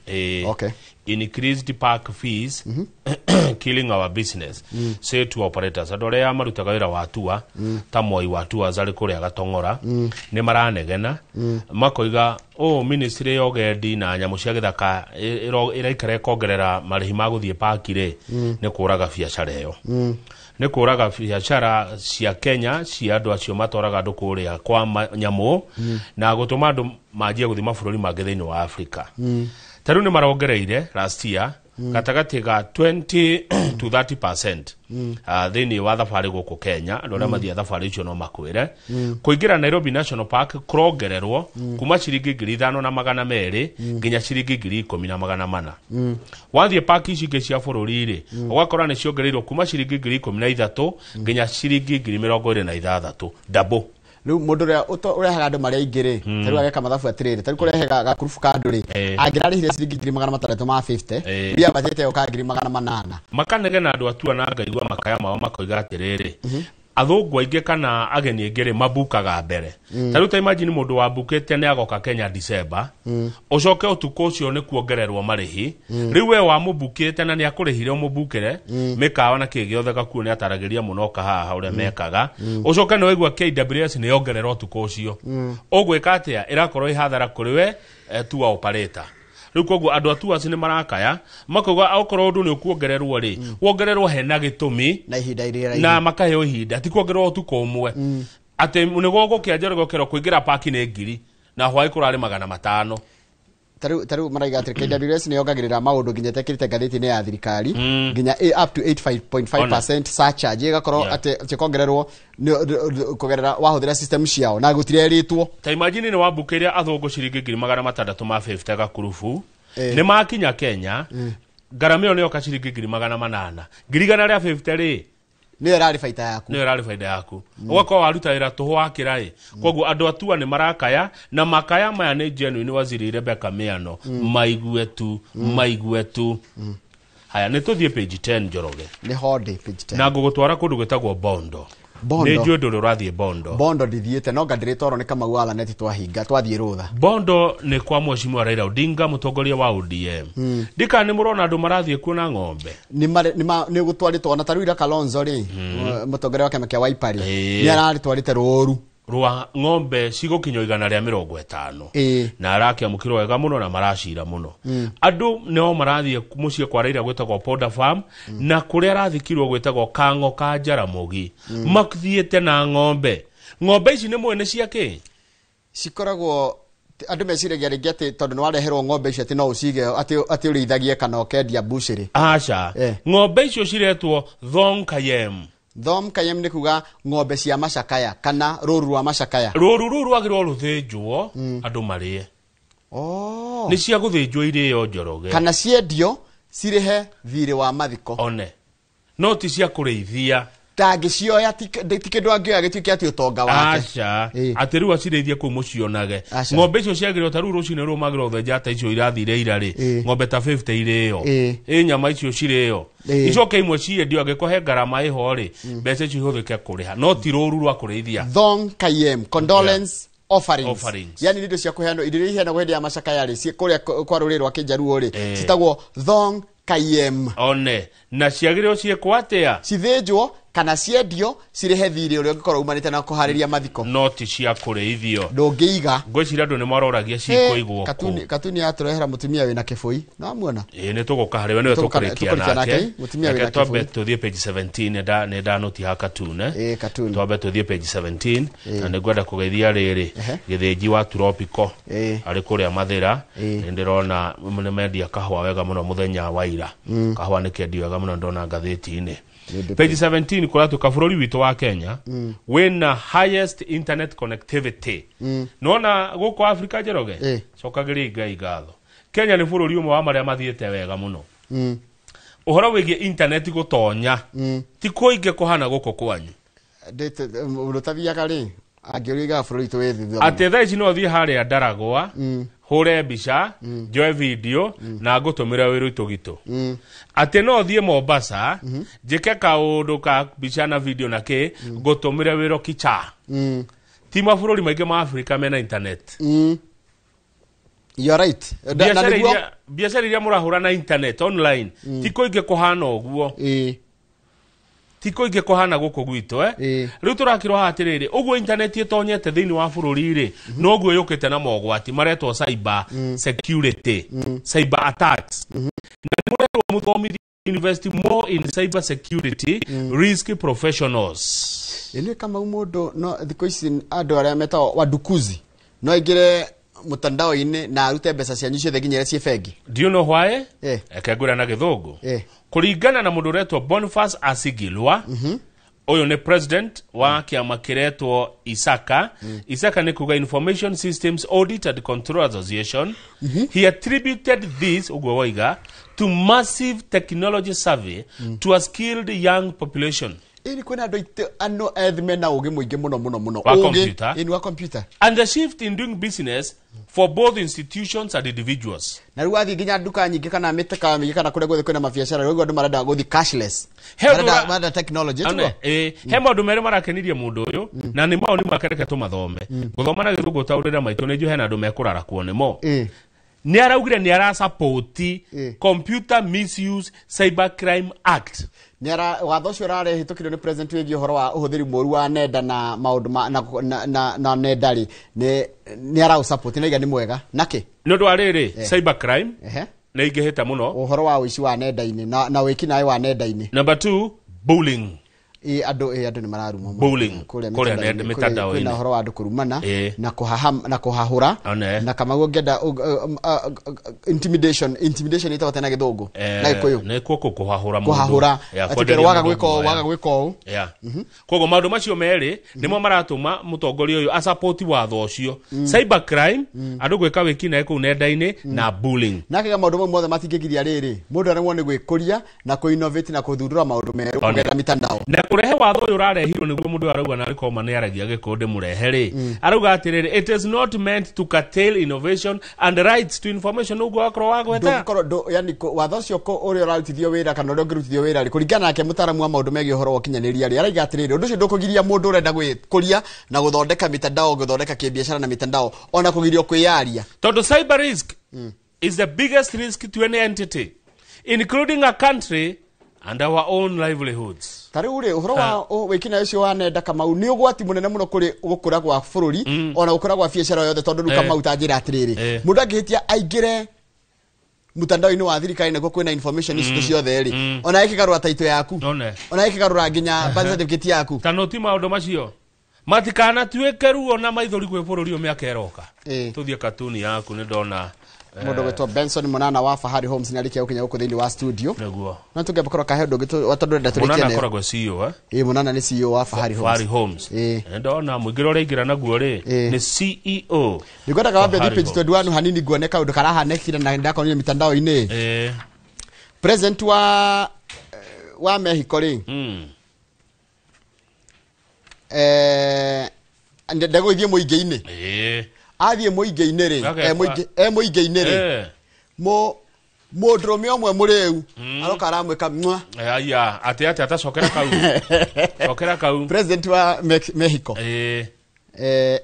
Okay. Increased park fees killing our business, say to operators. Andũ arĩa marutaga wĩra wa tour, ta Moi wa tours arĩ kũrĩa Gatong'ora, nĩ maranegena, makoiga ũũ ministry ya ũgendi na nyamũ cia gĩthaka ĩraikara ĩkongerera marĩhi ma gũthiĩ paki rĩ, nĩ kũraga biacara ĩyo, nĩ kũraga biacara cia Kenya cia andũ acio matwaraga andũ kũrĩa kwa nyamũ, na gũtũma andũ manjie gũthiĩ mabũrũri mangĩ thĩinĩ wa Africa. Ta rĩu nĩ marongereire last year gatagatĩ ga 20 to 30% thĩinĩ wa thabarĩ gũkũ Kenya. Andũ arĩa mathiaga thabarĩ icio no makwĩre, kũingĩra Nairobi National Park kũrongererwo kuma ciringi 5200 nginya ciringi 10400. Wathiĩ park ici ingĩ cia bũrũri rĩ, ũgakora nĩ ciongereirwo kuma ciringi 13,000 nginya ciringi 26,000, double. Rĩu mũndũ ũrĩa ũrehaga andũ marĩa aingĩ rĩ, ta rĩu ageka mathabu atĩrĩrĩ, ta rĩu kũrehe gakurubu ka andũ rĩ, angĩrarĩhire ciringi 650,000, mbia ambatĩte yoka 800,000. Makanegena andũ atua, na ngaigua makaya mao makoiga atĩrĩrĩ, athũngũ aingĩ kana ageni aingĩ rĩ, mabukaga mbere. Ta rĩu ta imagine mũndũ wambukĩte nĩ agoka Kenya December, ũcoke ũtukũ ũcio nĩ kuongererwo marĩhi. Rĩu we wamũbukĩte na nĩ akũrĩhire ũmũbukĩre mĩkawa na kĩ gĩothe, gakuo nĩ ataragĩria mũno oka haha ũrĩa mekaga, ũcoke nĩ waigua KWS nĩ yongerera ũtukũ ũcio, ũgwĩka atĩa? Ĩrakorwo ĩ hathara kũrĩ we tour operator. Rĩu koguo andũ a tours nĩ marakaya, makauga okorwo ũndũ nĩ ũkuongererwo rĩ, wongererwo hena gĩtũmi na ihinda rĩrĩa na makaheo ihinda, ti kuongererwo ũtukũ ũmwe, atĩ nĩguo gũkĩa Njoroge ũkerwo kũingĩra paki nĩ 1000 na hwaĩ kũrarĩ 500. Ta rĩu maraiga atĩ KWS nĩ yongagĩrĩra maũndũ nginya ĩtekĩrĩte ngathĩti-inĩ ya thirikari, nginya up to 85.5% surcharge ĩgakorwo atĩ cikongererwo kũgerera wahũthĩra system ciao na gũtirerĩtwo. Ta imagine nĩ wambukĩire athũngũ ciringi 650,000 gakurubu, nĩ makinya Kenya, ngarama ĩyo nĩ yoka ciringi 800,000. 150,000 rĩ, nĩyo ĩrarĩ baita yaku. Nĩyo ĩrarĩ baida yaku, ũgakorwo waruta wĩra tũhũ wakĩra ĩ. Koguo andũ atua nĩ marakaya, na makaya maya nĩ genuine. Waziri Rebecca Miano maigue tu, maigue tu. Haya, nĩ tũthiĩ page 10, Njoroge. Nĩ hondĩ page 10. Na ngũgũtwara kũndũ gwĩtagwo Bondo. Bondo. Nĩ njũĩ ndũrĩ ũrathiĩ Bondo. Bondo ndithiĩte, no nga ndĩrĩtwarwo nĩ Kamau wa Laneti twahinga twathiĩ rũtha. Bondo nĩ kwa Mheshimiwa Raila Odinga, mũtongoria wa ODM. Ndika nĩ mũrona andũ marathiĩ kuona ng'ombe. Nĩ gũtwarĩtwo ona ta rĩu ira Kalonzo rĩ, mũtongoria wa kĩama kĩa Wiper rĩ, nĩ ararĩtwarĩte rũru rwa ng'ombe cigũkinya 150, na arakĩamũkĩrwo wega mũno na maracira mũno. Andũ nĩo marathiĩ mũciĩ kwa Raila gwĩtagwo Ponda Farm, na kũrĩa arathikirwo gwĩtagwo Kang'o ka Jaramogi. Mathiĩte na ng'ombe. Ng'ombe ici nĩ mũĩ nĩ cia kĩ? Cikoragwo andũ meciragia rĩngĩ atĩ tondũ nĩ wareherwo ng'ombe icio atĩ no ũcige atĩ ũrĩithagie kana ũkendia mbucĩrĩ. Aca. Ng'ombe icio ciretwo Thong Kayem. Thom Kayem nĩ kuga ng'ombe cia macakaya kana rũru rwa macakaya. Rũru rũu rwagĩrĩirwo rũthĩnjwo, andũ marĩe. Nĩ cia gũthĩnjwo irĩo, Njoroge. Kana ciendio cirĩhe thirĩ wa mathiko. One no ti cia kũrĩithia. Ndangĩcioya, ti kĩndũ angĩoya gĩtuĩke atĩ ũtonga wake. Aca, atĩ rĩu acirĩithie kũu mũcionage. Aca. Ng'ombe icio ciagĩrĩirwo ta rĩu rũcinĩ rũu magĩrĩirwo gũthĩnja ta icio irathire ira rĩ, ng'ombe ta 50 irĩo, ĩ nyama icio cirĩo, icoke imwe ciendio, angĩkorwo he ngarama ĩho rĩ, mbeca icio ihũthĩke kũrĩha, no ti rũru rwa kũrĩithia. Thong Kayem condolence offerings. Offerings. Yani indo cia kũheanwo, indo iria iheanagwo hĩndĩ ya macakaya rĩ, kũrĩa kwa rũrĩrĩ rwa kĩnjaruo rĩ, citagwo Thong Kayem. One na ciagĩrĩirwo ciĩkwo atĩa? Cithĩnjwo kana ciendio cirĩhe thirĩ ũrĩa ũngĩkorwo umanĩte na kũharĩria mathiko. No ti cia kũrĩithio. Ndũngĩiga. Ngwĩciria andũ nĩ maroragia cikũigwo kũ. Katuni yatũrehera mũtumia wĩna kĩbũi no muona. Ĩĩ, nĩ tũgũka harĩ we, nĩwe Tũgũka- tũkũrĩkia tũkũrĩkia nake. nake, mũtumia Reke wĩna twambe kĩbũi. tũthiĩ page 17. Nĩ ndanũti ha katune. Ĩĩ, katuni. Twambe tũthiĩ page 17, na nĩ ngwenda kũgeithia rĩrĩ gĩthĩnji wa Tropico arĩ kũrĩa Mathĩra. Nĩ ndĩrona nĩ mendia kahũa wega mũno mũthenya wa ira. Kahũa nĩ kendio wega mũno, ndona ngathĩti-inĩ. Page 17 kũratuĩka bũrũri witũ wa Kenya wĩna highest internet connectivity. Nona gũkũ Afrika, Njoroge, cokagĩria Ngai ngatho, Kenya nĩ bũrũri ũmwe wa marĩa mathiĩte wega mũno ũhoro wĩgiĩ internet gũtonya. Ti kũingĩ kũhana gũkũ kwanyu. Ũndũ ũtathiaga rĩ, angĩũria igaga bũrũri witũ wĩ thutha mũno. Atĩ thaa ici no thiĩ harĩa Ndaragwa, hũre mbica, njoe video na ngũtũmĩre wĩrũ itũgitũ. Atĩ no thiĩ Mombasa, njĩke kaũndũ ka mbica na video na kĩ, ngũtũmĩre wĩro kicha. Ti mabũrũri maingĩ ma Afrika mena internet. You are right. Na Biacara nĩguo iria biacara iria mũrahũra na internet online ti kũingĩ kũhana ũguo, ti kũingĩ kũhana gũkũ gwitũ, eh? Rĩu tũrakĩrwo haha atĩrĩrĩ, ũguo internet ĩtonyete thĩinĩ wa bũrũri rĩ, noguo yũkĩte na mogwati maretwo cyber security, cyber attacks, na nĩ mũrerwo mũthomithie invest more in cyber security risk professionals. Ĩnĩ Kamau, mũndũ no thikũ ici andũ arĩa metagwo wadukuzi no aingĩre mtandao-inĩ na arute mbeca cianyu ciothe nginya iria ciĩ bengi. Do you know why? Eh. Reke ngwĩra na gĩthũngũ. Eh. Kũringana na mũndũ ũretwo Boniface Asigilwa, ũyũ nĩ president wa kĩama kĩretwo ISACA. ISACA nĩ kuga Information Systems Audit and Control Association. He attributed this, ũguo woiga, to massive technology survey to a skilled young population. Ĩni kwĩna andũ aitũ ano ethĩ mena ũgĩ mũingĩ mũno mũno mũno. Wa Ũgĩ, computer. Ĩni wa computer. And the shift in doing business for both institutions and individuals. Na rĩu wathiĩ nginya nduka nyingĩ kana mĩtakawa mĩingĩ kana kũrĩa guothe kwĩna mabiacara, rĩu andũ marenda gũthiĩ cashless. He ũndũ Marenda marenda technology. Ane, Tiguo? he maũndũ merĩ marakenirie mũndũ ũyũ, na nĩ maũndũ make reke tũmathome. Gũthoma na gĩthũngũ taũrĩra maitũ nĩ njũĩ hena andũ mekũrara kuo nĩmo. Nĩ araugire nĩ arasapoti Computer Misuse Cyber Crime Act. Nĩ ara watho ũcio ũrarehĩtũkirio nĩ president wĩgiĩ ũhoro wa ũhũthĩri mũru wa nenda na maũndũ ma na nenda rĩ, nĩ araũsupport na iga nĩ mwega nakĩ. Nĩ ũndũ wa rĩrĩ, cyber crime nĩ ingĩhĩte mũno. Ũhoro wa ũici wa nenda-inĩ na wĩkinaĩ wa nenda-inĩ. Number two, bullying. Ĩ andũ nĩ mararumwo mũno. Bullying. Kũrĩa Kũrĩa mĩtandao-inĩ, mĩtandao-inĩ. kwĩna ũhoro wa andũ kũrumana na kũhaham na kũhahũra. Na Kamau ũngĩenda intimidation ĩtagwo atĩa na gĩthũngũ, na gĩkũyũ? Nĩ kuo kũhahũra mũndũ. Kũhahũra. Ya, atĩ kwenderia waga mũndũ gwĩka ũũ, guoya. waga gwĩka ũũ. Yeah. Koguo maũndũ macio merĩ nĩmo maratũma mũtongoria ũyũ asapoti watho ũcio, cyber crime, andũ gwĩka wĩkinaĩ kũu nenda-inĩ, na bullying. Na kega maũndũ mau mothe matingĩgiria rĩrĩ mũndũ aremwo nĩ gwĩkũria na kũ-innovate na kũthundũra maũndũ merũ kũgerera mitandao. Na kũrehe watho ũyũ ũrarehirwo nĩguo mũndũ ũyũ arauga narĩ koma nĩ aragia gĩkũyũ ndĩmũrehe rĩ, arauga atĩrĩrĩ, it is not meant to curtail innovation and rights to information, ũguo wakorwo wagweta. Ndũngĩkorwo yani watho ũcio ũrĩa ũrarutithio wĩra kana ũrĩa ũngĩrutithio wĩra rĩ, kũringana nake mũtaaramu wa maũndũ megiĩ ũhoro wa ũkinyanĩria rĩ, araiga atĩrĩrĩ, ũndũ ũcio ndũkũgiria mũndũ ũrenda gwĩkũria na gũthondeka mitandao, gũthondeka kĩbiacara na mitandao, ona kũgirio kwĩyaria. Tondũ cyber risk is the biggest risk to any entity, including a country and our own livelihoods. Ta rĩu rĩ, ũhoro wa wĩkinaĩ ũcio wa nenda, Kamau, nĩ ũgwati mũnene mũno kũrĩ gũkũra gwa bũrũri ona gũkũra gwa biacara yothe, tondũ rĩu Kamau, ta njĩra atĩrĩrĩ, mũndũ angĩhĩtia aingĩre mtandao-inĩ wa thirikari nĩguo kwĩna information icio ciothe rĩ, ona ĩkĩgarũra taito yaku, One. ona ĩkĩgarũra nginya birth certificate yaku. Tano ti maũndũ macio matikanatuĩke ruo na maithori kwĩ bũrũri ũyũ mĩaka ĩroka. Tũthiĩ katuni yaku, nĩ ndona Mũndũ gwĩtwo Benson Monana wa Fahari Homes nĩ arĩkia gũkinya gũkũ thĩinĩ wa studio. Nĩguo. No tũngĩamba korwo kahe ũndũ ũngĩ tondũ ndĩrenda tũrĩkie Monana nayo. akoragwo CEO, eh? Ĩĩ, Monana nĩ CEO wa Fahari Homes. Fahari Homes. Nĩ ndona mũingĩro ũrĩa aingĩra naguo rĩ, nĩ CEO. Nĩngwendaga wambe thiĩ Fahari page Homes. 21 hanini nguone kaũndũ karahanĩkire na ndakonire mitandao-inĩ. President wa Mexico rĩ, ndegũgĩthiĩ mũingĩ-inĩ. Athiĩ mũingĩ-inĩ rĩ, e mũingĩ-inĩ rĩ, mũndũrũme ũmwe mũrĩu aroka aramwĩka mwa. Aya, atĩ atacokera kau, cokera kau. President wa Mexico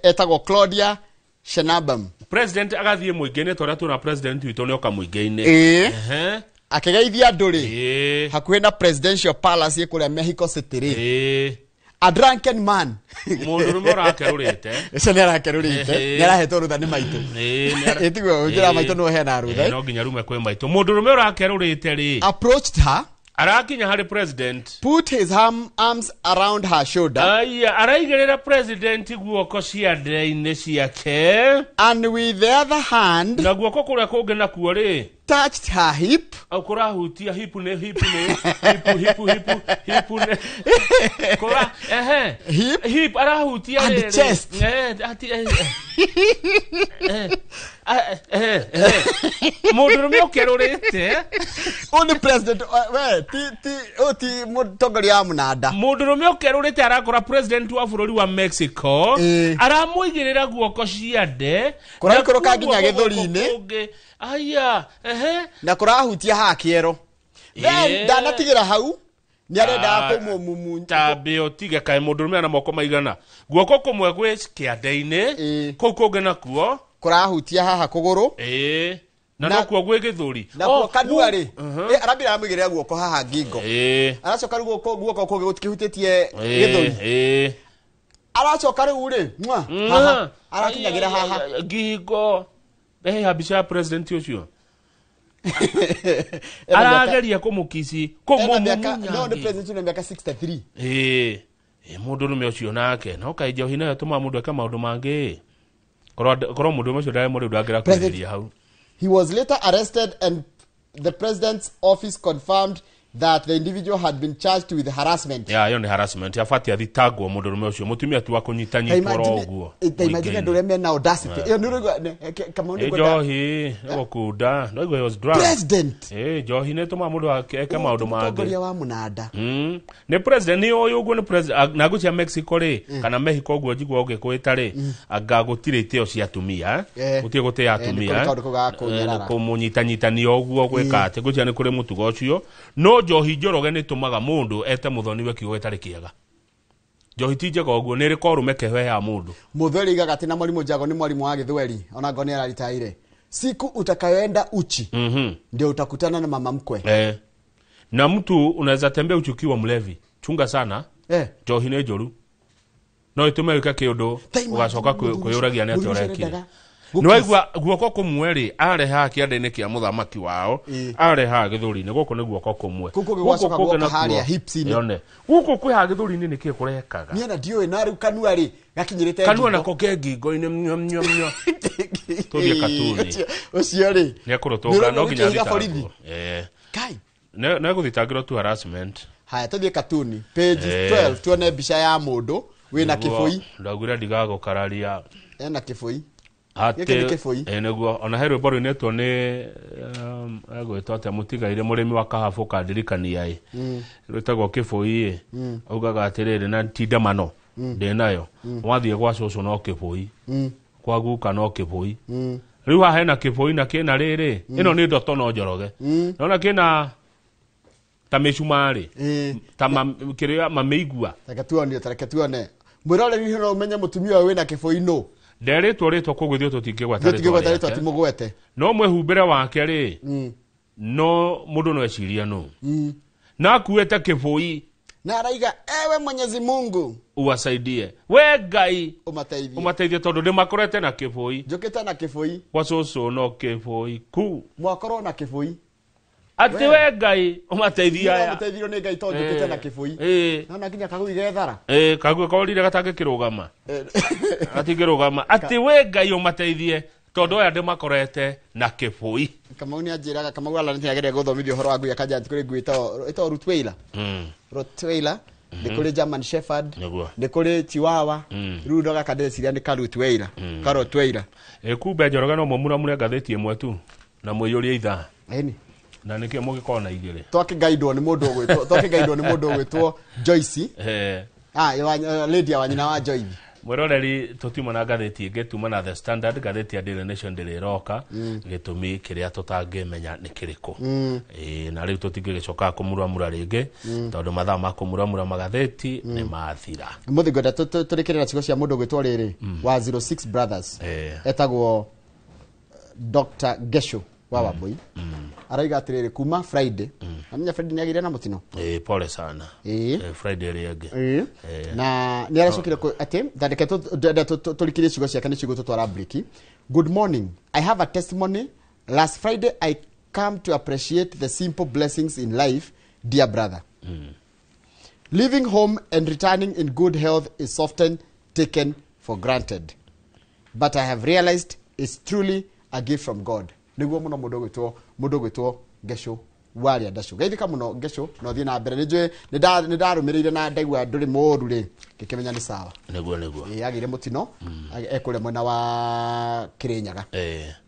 etagwo Claudia Sheinbaum. President agathiĩ mũingĩ-inĩ torĩa tuona president witũ nĩ oka mũingĩ-inĩ. Akĩgeithia andũ rĩ, hakuhĩ na presidential palace ĩ kũrĩa Mexico City rĩ, a drunken man, Mũndũrũme ũrakerũrĩte. Ũcio nĩ arakerũrĩte, nĩ arahetwo rũtha nĩ maitũ. Ĩ, tiguo njĩra maitũ nĩwe ũheanaga rũtha. No nginya rume kwĩ maitũ. Mũndũrũme ũrakerũrĩte rĩ, approached her, arakinya harĩ president, put his arms around her shoulder. Aya, araigĩrĩra president guoko ciande-inĩ ciake, and with the other hand, na guoko kũrĩa kũngĩ nakuo rĩ, touched her hip. Au kũrahutia hip nĩ hip nĩ hip hip hip hip nĩ kũra ehe hip hip arahutia and rĩrĩ. Chest. Ati eh. Mũndũrũme ũkerũrĩte. Ũyũ nĩ president, we ti ũyũ ti mũtongoria wa mũnanda. Mũndũrũme ũkerũrĩte arakora president wa bũrũri wa Mexico, aramũigĩrĩra guoko ciande, Kũraikũrũka na nginya kuo guoko gĩthũri-inĩ. kũngĩ. Aya, ehe. Na kũrahutia haha kĩero. Then ndanatigĩra hau, nĩ arendaga kũmũmumunya. Tambe ũtige, kaĩ mũndũrũme ana moko maigana? Guoko kũmwe gwĩ kĩande-inĩ, kũu kũngĩ nakuo Kũrahutia haha kũgũrũ. Ĩĩ. Na nokuo gwĩ gĩthũri. Nakuo kanua rĩ, arambira aramũigĩrĩra guoko haha ngingo. Aracoka rĩu guoko kũngĩ gũtikĩhutĩtie gĩthũri. Aracoka rĩu rĩ, mwa, haha arakinyagĩra haha ngingo. He mbica ya president ũcio arageria kũmũkici kũmũmumunya. No nĩ president na mĩaka 63. Ĩĩ, mũndũ rũme ũcio nake no kaĩ njohi nayo ĩtũmaga mũndũ eke maũndũ mangĩ. Korwo mũndũ ũcio ndarĩ mũrĩu ndangĩra kwĩrĩria hau. He was later arrested and the president's office confirmed that the individual had been charged with harassment. Ya, ĩyo nĩ harassment. Abatiĩ athitangwo mũndũ rũme ũcio. Mũtumia ti wa kũnyitanyitwo oro ũguo. Ta imagine andũ arĩa mena audacity. Ĩyo nĩ ũraigua Kamau nĩ kwenda. Njohi nĩ gũkunda. No he was drunk. President. Njohi nĩ ĩtũmaga mũndũ eke maũndũ mangĩ. Mũtongoria wa mũnanda. Nĩ president nĩ ũyũ ũguo nĩ president na ngũcia Mexico rĩ kana Mexico ũguo njigua ũgĩkwĩta rĩ anga gũtirĩ itĩo cia atumia. Gũtirĩ gũtĩa atumia. Kũmũnyitanyitania ũguo gwĩka atĩ ngũcia nĩ kũrĩ mũtugo ũcio. No njohi njoroge nĩ ĩtũmaga mũndũ ete mũthoni-we kiugo gĩtarĩ kĩega. Njohi ti njega ũguo nĩ ĩrĩ korume kehe ya mũndũ. Mũthweri igaga atĩ na Mwalimu Jago nĩ mwalimu wa gĩthweri ona ngoni araritaire. Siku utakayoenda uchi ndio utakutana na mama mkwe. Na mtu unaweza tembea uchi ukiwa mlevi. Chunga sana. Njohi nĩ njũru. No ĩtũme wĩke kĩũndũ ũgacoka kwĩyũragia nĩ atĩa ũrekire. Nĩwaigua guoko kũmwe rĩ arehaga kĩande-inĩ kĩa mũthamaki wao arehaga gĩthũri-inĩ gũkũ nĩ guoko kũmwe gũkũ kũngĩ harĩa hips-inĩ gũkũ kwĩ haha gĩthũri-inĩ nĩkĩ kũrekaga niĩ na ndiũĩ na rĩu kanua rĩ gakinyĩrĩte kanua nako ke ngingo-inĩ mnyo mnyo mnyo. Tũthiĩ katuni ũcio rĩ nĩekũrũtũnga no nginya athitangwo. Nĩegũthitangĩrwo tu harassment. Haya tũthiĩ katuni page 12 tuone mbica ya mũndũ wĩna kĩbũi. Ndaugire ndigagũkararia. Ena kĩbũi. Ate nĩguo ona he rwĩmbo rũinĩtwo nĩ egwĩtwo atĩa mũtigaire mũrĩmi wa kahabu kandirikania ĩ rwĩtagwo kĩbũi ĩ augaga atĩrĩrĩ na ti ndemano ndĩnayo wathiĩ gwa cũcũ no kĩbũi kwa guka no kĩbũi rĩu haha hena kĩbũi na kĩna rĩrĩ ĩno nĩ ndoto no njoroge nona kĩna ta mĩcumarĩ ta kĩrĩa mamĩigua. Reke tuone mwĩroreri no ũmenye mũtumia ũyũ wĩna kĩbũi nũ. Nderĩtwo rĩtwa koguo ithuĩ tũtingĩgweta rĩtwa timũgwete. No mwĩhumbĩre wake rĩ no mũndũ no eciria nũ na akuĩte kĩbũi na araiga ewe Mwenyezi Mungu uwasaidie we Ngai umateithie tondũ nĩmakorete na kĩbũi. Njũkĩte na kĩbũi gwa cũcũ no kĩbũi ku mwakorwo na kĩbũi atĩ we Ngai ũmateithie aya. Ũmateithirio nĩ Ngai tondũ njũkĩte na kĩbũi. Nona nginya kagui gethara. Kagui korire gatangĩkĩrũgama. Gatingĩrũgama. Atĩ we Ngai ũmateithie tondũ aya ndĩmakorete na kĩbũi. Kamau nĩ anjĩraga Kamau ala nĩ gũthomithia ũhoro wa ngui akanja atĩ kũrĩ ngui ĩtagwo Rottweiler. Rottweiler nĩ kũrĩ German Shepherd nĩ kũrĩ Chihuahua rĩu no gaka ndĩreciria nĩ ka Rottweiler. Ka Rottweiler. Kumbe Njoroge no mũmuramure ngathĩti ĩmwe tu na mũiyũrie ithaa. Ĩni. Na nĩkĩo mũgĩkorwo na igĩrĩ. Twakĩgaidwo nĩ mũndũ ũgwĩtwo Joyce. Lady wa nyina wa Joyce. Mwĩroreri tũtiuma na ngathĩti ĩngĩ tuma na The Standard ngathĩti ya Daily Nation ndĩrĩ ĩroka gĩtũmi kĩrĩa tũtangĩmenya nĩ kĩrĩkũ. Na rĩu tũtingĩgĩcoka kũmuramura rĩngĩ tondũ mathaa ma kũmuramura magathĩti nĩ mathira. Mũthĩ ngwenda tũrĩkĩrĩra ciugo cia mũndũ ũgwĩtwo rĩrĩ wa 06 Brothers etagwo Dr. Gesho wa Wambui. Araiga atĩrĩrĩ kuma Friday namenya Friday nĩ agĩire na mũtino. Pole sana. Friday ĩrĩa ĩngĩ. Na nĩ aracokire atĩ ndandĩke tũrikĩrie ciugo ciake nĩ ciugo tũtwara briki. Good morning, I have a testimony. Last Friday I come to appreciate the simple blessings in life, dear brother. Leaving home and returning in good health is often taken for granted, but I have realized it's truly a gift from God. Nĩguo mũno mũndũ ũgwĩtwo Ngesho waria ndacu geithĩka mũno Ngesho no thiĩ na mbere nĩ nĩndarũmĩrĩire na ndaigua ndũrĩ mũũru rĩ ngĩkĩmenya nĩ sawa. Nĩguo agĩire mũtino ekũrĩa mwena wa Kĩrĩnyaga.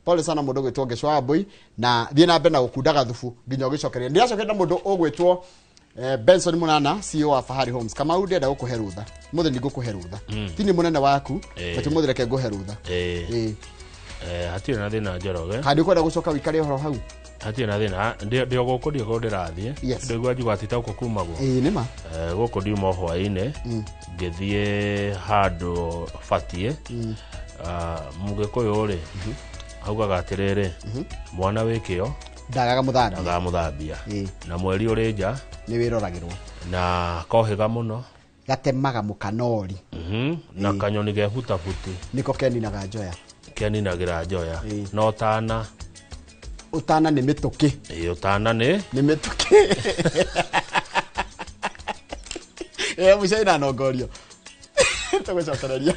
Pole sana mũndũ ũgwĩtwo Ngesho wa Wambui na thiĩ na mbere na gũkundaga thubu nginya ũgĩcokeria. Ndĩracokeria na mũndũ ũgwĩtwo Benson Munana CEO wa Fahari Homes. Kamau ndĩrenda gũkũhe rũtha mũthĩ nĩngũkũhe rũtha ti nĩ mũnene waku but mũthĩ reke ngũhe rũtha. Hatirĩ na thĩna Njoroge. Kana ndĩkwenda gũcoka wĩikare ũhoro hau? Hatirĩ na thĩna ndĩ o gũkũ ndiĩ kũndũ ndĩrathiĩ. Ndĩgua njuga atĩ ta gũkũ kumagwo. Ĩĩ nĩma. Gũkũ ndiuma hwaĩ-inĩ ngĩthiĩ handũ batiĩ. Mũgĩkũyũ rĩ augaga atĩrĩrĩ, mwana wĩ kĩo ndagaga mũthambia. Ndagaga mũthambia. Na mweri ũrĩ nja nĩ wĩroragĩrwo. Na kohĩga mũno gatemaga mũkanori. Na kanyoni ge butabuti nĩko keninaga njoya. Keninagĩra njoya. Na ũtana. Ũtana nĩ mĩtũkĩ. Ĩĩ, ũtana nĩ nĩ mĩtũkĩ. Mũcaina nongorio tũgũcokereria.